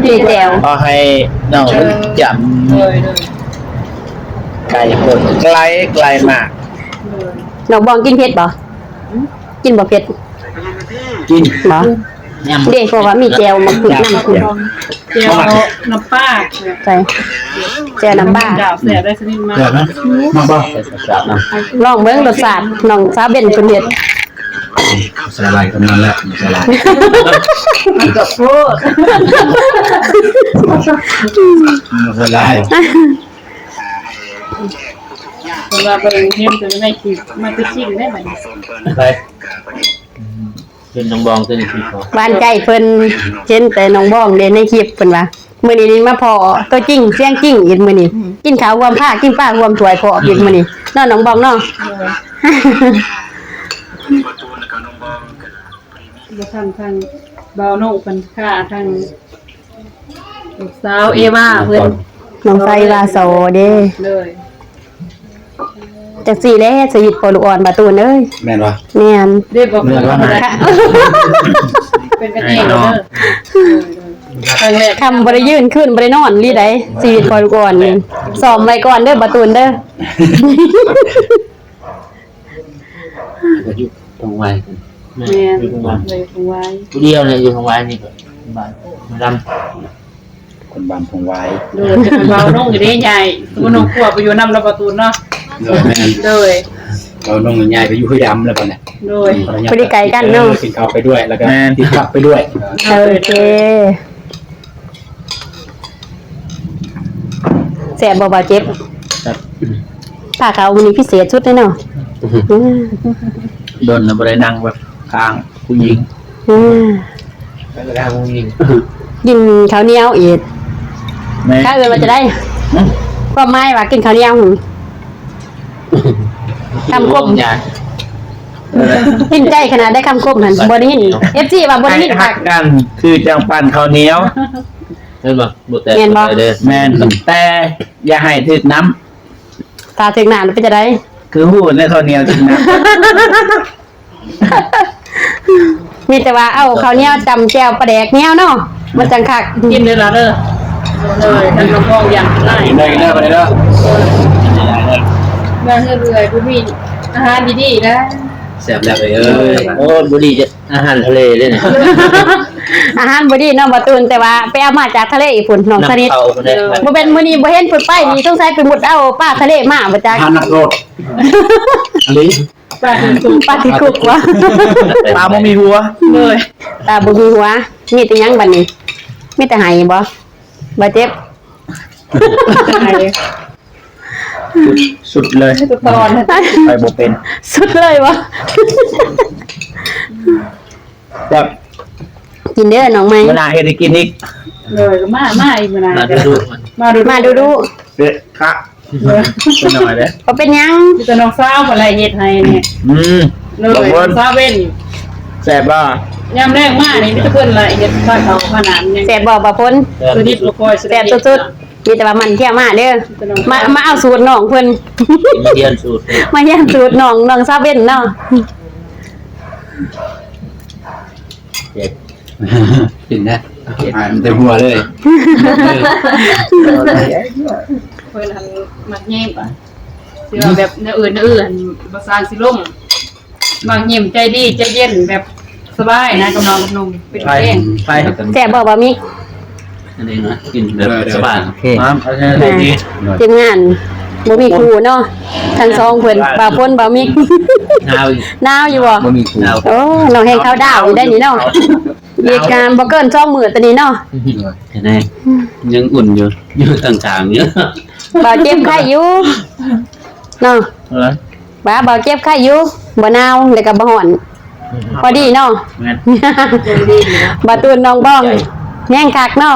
ມີແຈ່ວ ຂໍໃຫ້ນ້ອງ ເອີ ຈຳ ໂດຍ ໂດຍ ໄກໂພດ ໄກ ໄກມາກ ໂດຍ ນ້ອງບອງກິນເຜັດບໍ່? ກິນບໍ່ເຜັດ? ກິນ ບໍ່ ເດ້ ເພາະວ່າມີແຈ່ວໝາກພິກນຳ ແຈ່ວນ້ຳປາ ໃສ່ແຈ່ວນ້ຳປາ ແຊບໄດ໋ ສະນິດມາກ ແຊບນະ ມັກບໍ່? ລອງເບິ່ງລົດຊາດ ນ້ອງສາວເບັນເພິ່ນເຮັດ ໃສ່ຫຼາຍກຳນັ້ນແຫຼະ ໃສ່ຫຼາຍ ມັນກະໂພດ ໃສ່ຫຼາຍ ເພິ່ນວ່າເບິ່ງເຫັນແຕ່ໃນຄລິບ ມັນຄືຈິງໄດ໋ບັດນີ້ ໄປ ເຫັນນ້ອງບອງແຕ່ໃນຄລິບ ຫວານໃຈເພິ່ນ ເຫັນແຕ່ນ້ອງບອງເດ້ໃນຄລິບ ເພິ່ນວ່າ ມື້ນີ້ນີ້ມາພໍ້ຕົວຈິງສຽງຈິງອີກມື້ນີ້ ກິນເຂົ້າຮ່ວມພາ ກິນປາຮ່ວມຖ້ວຍພ້ອມອີກມື້ນີ້ເນາະ ນ້ອງບອງເນາະ ບໍ່ທັນທາງບ່າວໂນເພິ່ນຂ້າ ທາງລູກສາວເອວາເພິ່ນ ນ້ອງສາວເອວາໂສເດ້ ໂດຍ ຈັ່ງຊີ້ແຫຼະ ຊີວິດພໍ່ລູກອ່ອນ ບ່າວຕູນເອີຍ ແມ່ນບໍ່? ແມ່ນ ເດ້ບໍ່ ເມື່ອວ່າ ເປັນກັນເອງເດີ ເອີ ຄັ້ງແລກ ຄ່ຳບໍ່ໄດ້ຢືນ ຄືນບໍ່ໄດ້ນອນອີ່ຫຼີໃດ໋ ຊີວິດພໍ່ລູກອ່ອນນີ້ ຊ້ອມໄວ້ກ່ອນເດີ ບ່າວຕູນເດີ ຢູ່ທົ່ງຫວາຍ ແມ່ນ ຢູ່ທົ່ງຫວາຍ ຢູ່ທົ່ງຫວາຍ ຜູ້ດຽວເລີຍ ຢູ່ທົ່ງຫວາຍນີ້ກະບ້ານດຳ ຄົນບ້ານທົ່ງຫວາຍ ໂດຍ ແຕ່ເວົ້ານ້ອງຢູ່ເດ້ ຍາຍ ສົມມຸດນ້ອງຄົວໄປຢູ່ນຳລະ ບ່າວຕູນເນາະ ໂດຍ ແມ່ນ ໂດຍ ເວົ້ານ້ອງຍາຍໄປຢູ່ຫ້ວຍດຳແລ້ວບັດນີ້ ໂດຍ ພໍດີໃກ້ກັນເນາະ ເອີ ກິນເຂົ້າໄປດ້ວຍ ແລ້ວກະ ແມ່ນ ຕິດພັກໄປດ້ວຍ ໂອເຄ ແຊບບໍ່ ບ່າວເຈັບ? ແຊບ ພາເຂົ້າມື້ນີ້ພິເສດສຸດເລີຍເນາະ ອືມ ດົນແລ້ວບໍ່ໄດ້ນັ່ງແບບຂ້າງຜູ້ຍິງ ອືມ ນັ່ງຂ້າງຜູ້ຍິງ ກິນເຂົ້າໜຽວອີກ ແມ່ນ ເຂົາເອີ້ນວ່າຈັ່ງໃດ? ຄວາມໝາຍວ່າກິນເຂົ້າໜຽວ ຄຳຄົມ ກິນໃຈຂະໜາດໃດຄຳຄົມຫັ້ນ ບໍ່ໄດ້ຍິນ ເອັຟຊີ ວ່າບໍ່ໄດ້ຍິນ ໃຫ້ຮັກກັນຄືຈັ່ງປັ້ນເຂົ້າໜຽວ ແມ່ນບໍ່? ບໍ່ແຕກ ແມ່ນບໍ່? ແຕ່ຢ່າໃຫ້ຖືກນ້ຳ ຖ້າຖືກນ້ຳເປັນຈັ່ງໃດ? ຄືຮູ້ແລ້ວເຂົ້າໜຽວຖືກນ້ຳ ມີແຕ່ວ່າເອົາເຂົ້າໜຽວຈ້ຳແຈ່ວປາແດກໜຽວເນາະ ມັນຈັ່ງຄັກ ກິນເດີລະເດີ ໂດຍ ທາງນ້ອງໆ ຢ່າງຫຼາຍ ກິນເດີ ກິນເດີ ໄປເດີ ເມືອເຮືອນເອື້ອຍ ບໍ່ມີອາຫານດີໆ ນະ ແຊບແລ້ວເອີຍ ໂອ້ ບໍ່ດີຈັກ ອາຫານທະເລເດ້ນີ້ ອາຫານບໍ່ດີເນາະ ບໍ່ຕູນ ແຕ່ວ່າໄປເອົາມາຈາກທະເລພຸ້ນ ນ້ອງສະໜິດ ບໍ່ແມ່ນ ມື້ນີ້ບໍ່ເຫັນເພິ່ນໄປນີ້ ສົງໄສໄປມຸດເອົາປາທະເລມາບໍ່ຈັກ ອາຫານນັກໂທດ ອີ່ຫຼີ ປາຖືກຄຸກ ປາຖືກຄຸກວະ ປາບໍ່ມີຫົວ ໂດຍ ປາບໍ່ມີຫົວ ມີແຕ່ຫຍັງບັດນີ້ ມີແຕ່ໄຫ້ບໍ່ ບາດເຈັບ ສຸດ ສຸດເລີຍ ສຸດຕອນ ໄປບໍ່ເປັນ ສຸດເລີຍວະ ແຊບ ກິນເດີນ້ອງໃໝ່ ມື້ໜ້າເຮັດໃຫ້ກິນອີກ ໂດຍ ມາ ມາອີກມື້ໜ້າ ມາດຸໆ ມາດຸໆ ມາດຸໆ ເດ້ ຄະ ເອີ ເປັນໜ້ອຍເດ້ ບໍ່ເປັນຫຍັງ ມີແຕ່ນ້ອງສາວພຸ້ນແຫຼະເຮັດໃຫ້ນີ້ ອືມ ໂດຍ ນ້ອງສາວເວັນ ແຊບບໍ່ ຍາມແລງມານີ້ມີແຕ່ເພິ່ນລະເຮັດພາເຂົ້າພານ້ຳຫຍັງ ແຊບບໍ່ ບ່າວພົນ ສະໜິດບໍ່ຄ່ອຍ ແຊບສຸດໆ ມີແຕ່ວ່າໝັ່ນທຽວມາເດີ ມາ ມາເອົາສູດນ້ອງເພິ່ນ ມາຮຽນສູດ ມາຮຽນສູດນ້ອງ ນ້ອງສາວເວັນເນາະ ເຈັບ ກິນນະ ເຈັບ ຫາຍມັນແຕ່ຫົວເລີຍ ເພິ່ນຫັ້ນມັກແຍມ ຊິວ່າແບບແນວອື່ນ ແນວອື່ນບໍ່ສ້າງຊິລົມ ມັກຍິ້ມ ໃຈດີ ໃຈເຢັນ ແບບສະບາຍນະ ກັບນ້ອງກັບໜຸ່ມ ເປັນແພງ ໄປ ແຊບບໍ່ບ່າວມິກ ອັນນີ້ນະ ກິນແບບສະບາຍ ໂອເຄ ມາ ເອົາໃສ່ ອ່າ ໃສ່ດີ ທີມງານບໍ່ມີຄູ່ເນາະ ທັງສອງເພິ່ນ ບ່າວພົນ ບ່າວມິກ ໜາວຢູ່ ໜາວຢູ່ບໍ່ ບໍ່ມີຄູ່ ໂອ້ ນ້ອງແຮງຂາວດາວຢູ່ໄດ໋ນີ້ເນາະ ອີກ ອ່າ ບໍ່ເກີນສອງມື້ຕອນນີ້ເນາະ ເຫັນໄດ໋ ຍັງອຸ່ນຢູ່ ຢູ່ຂ້າງໆ ຢູ່ ບ່າວເຈັບໄຂ້ຢູ່ເນາະ ເອີ ວ່າບ່າວເຈັບໄຂ້ຢູ່ ບໍ່ໜາວ ແລ້ວກໍບໍ່ຮ້ອນ ພໍດີເນາະ ແມ່ນ ບ່າວຕູນ ນ້ອງບອງ ແຮງຄັກເນາະ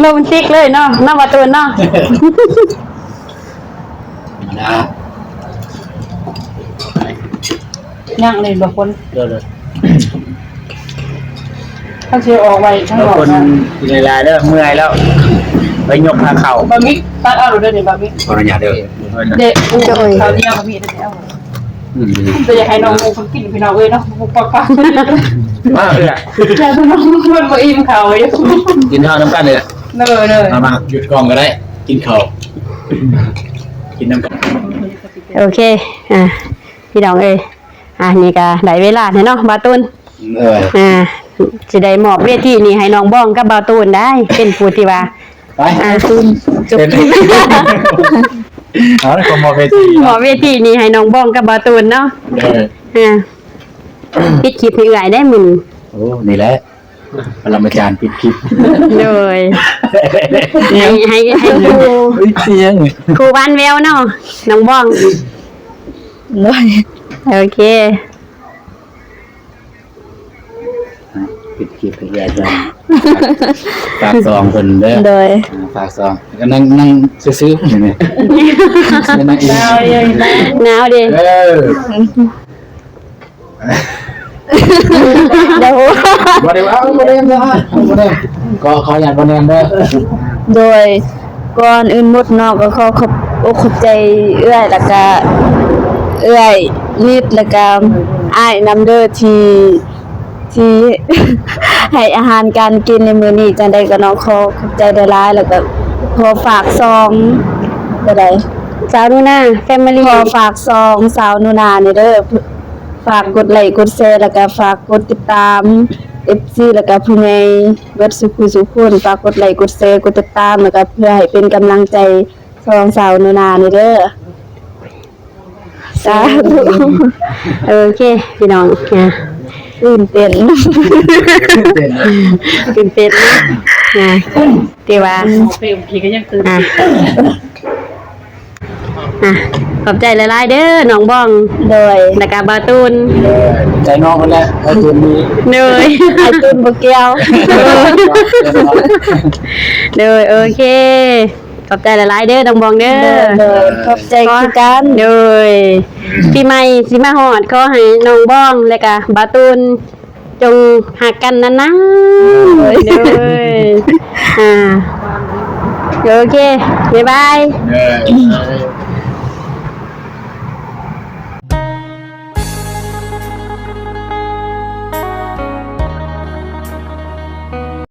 ໂຣແມນຕິກເລີຍເນາະ ເນາະ ບ່າວຕູນເນາະ ທຳມະດາ ຍັງເລີຍບໍ່ຄົນ ເດີໆ ເຂົາຊິອອກໄວ້ທາງນອກ ຄົນນະ ກິນຫຼາຍໆເດີ ເມື່ອຍແລ້ວ ໄປຍົກພາເຂົ້າ ບະໝີ່ຕັດເອົາໂລດເດີນີ້ ບະໝີ່ ຂໍອະນຸຍາດເດີ ເດ້ ໂອ້ຍ ເຂົ້າໜຽວບະໝີ່ເດີ ອືມ ແຕ່ຢາກໃຫ້ນ້ອງໝູ່ເພິ່ນກິນພີ່ນ້ອງເອີຍເນາະ ປຸກປັກປັກ ມາເອີຍ ແຕ່ນ້ອງເພິ່ນບໍ່ອີ່ມເຂົ້າຢູ່ ກິນເຂົ້ານຳກັນເດີ ເດີໆ ມາໆ ຢຸດກ້ອງກໍໄດ້ ກິນເຂົ້າ ກິນນຳກັນ ໂອເຄ ອ່າ ພີ່ນ້ອງເອີຍ ອ່າ ນີ້ກໍໄດ້ເວລາແລ້ວເນາະ ບ່າວຕູນ ເອີ ອ່າ ຊິໄດ້ມອບເວທີນີ້ໃຫ້ນ້ອງບອງກັບບ່າວຕູນໄດ້ ເປັນຜູ້ທີ່ວ່າ ໄປ ອ່າ ຕູນ ຈົບ ເອົາ ຂໍມອບເວທີ ມອບເວທີນີ້ໃຫ້ນ້ອງບອງກັບບ່າວຕູນເນາະ ເອີ ອ່າ ປິດຄລິບໃຫ້ເອື້ອຍໄດ້ມື້ນີ້ ໂອ້ ນີ້ແຫຼະ ປະລະມາຈານປິດຄລິບ ໂດຍ ໃຫ້ ໃຫ້ ໃຫ້ຄູ ຄູຫວານແວວເນາະ ນ້ອງບອງ ໂດຍ ໂອເຄ ປິດຄລິບໃຫ້ເອື້ອຍກ່ອນ ຝາກຊອງເພິ່ນເດີ ໂດຍ ອ່າ ຝາກຊອງ ກໍນັ່ງ ນັ່ງຊື່ໆ ນີ້ ນັ່ງອີກ ໜາວເດ້ ເອີ ດຽວ ບໍ່ໄດ້ວ່າ ບໍ່ໄດ້ວ່າ ບໍ່ໄດ້ ຂໍ ຂໍອະນຸຍາດບໍ່ແນມເດີ ໂດຍ ກ່ອນອື່ນໝົດເນາະ ກໍຂໍຂອບອົກຂອບໃຈເອື້ອຍ ແລ້ວກະເອື້ອຍນິດ ແລ້ວກະອ້າຍນຳເດີ ທີ່ ທີ່ໃຫ້ອາຫານການກິນໃນມື້ນີ້ ຈັ່ງໃດກໍເນາະ ຂໍຂອບໃຈຫຼາຍໆ ແລ້ວກໍຂໍຝາກຊ່ອງ ຕົວໃດ ສາວໜູນາ Family ຂໍຝາກຊ່ອງສາວໜູນານີ້ເດີ ຝາກກົດໄລກົດແຊ ແລ້ວກະຝາກກົດຕິດຕາມ ເອັຟຊີ ແລ້ວກະຜູ້ໃຫຍ່ເບິດສູ່ຜູ້ສູ່ຄົນ ຝາກກົດໄລກົດແຊ ກົດຕິດຕາມ ແລ້ວກະເພື່ອໃຫ້ເປັນກຳລັງໃຈຊ່ອງສາວໜູນານີ້ເດີ ສາທຸ ໂອເຄ ພີ່ນ້ອງ ອ່າ ຕື່ນເຕັ້ນ ຕື່ນເຕັ້ນ ຕື່ນເຕັ້ນ ອ່າ ແຕ່ວ່າ ອ່າ ອ່ະ ຂອບໃຈຫຼາຍໆເດີນ້ອງບອງ ໂດຍ ແລ້ວກະບ່າວຕູນ ໂດຍ ໃຈນ້ອງຫັ້ນແຫຼະ ອ້າຍຕູນມີ ໂດຍ ອ້າຍຕູນບໍ່ກ່ຽວ ໂດຍ ໂອເຄ ຂອບໃຈຫຼາຍໆເດີນ້ອງບອງເດີ ໂດຍ ໂດຍ ຂອບໃຈຄືກັນ ໂດຍ ປີໃໝ່ຊິມາຮອດ ຂໍໃຫ້ນ້ອງບອງ ແລ້ວກະບ່າວຕູນ ຈົ່ງຮັກກັນນານໆ ໂດຍ ໂດຍ ອ່າ ໂອເຄ ບາຍບາຍ ເດີ.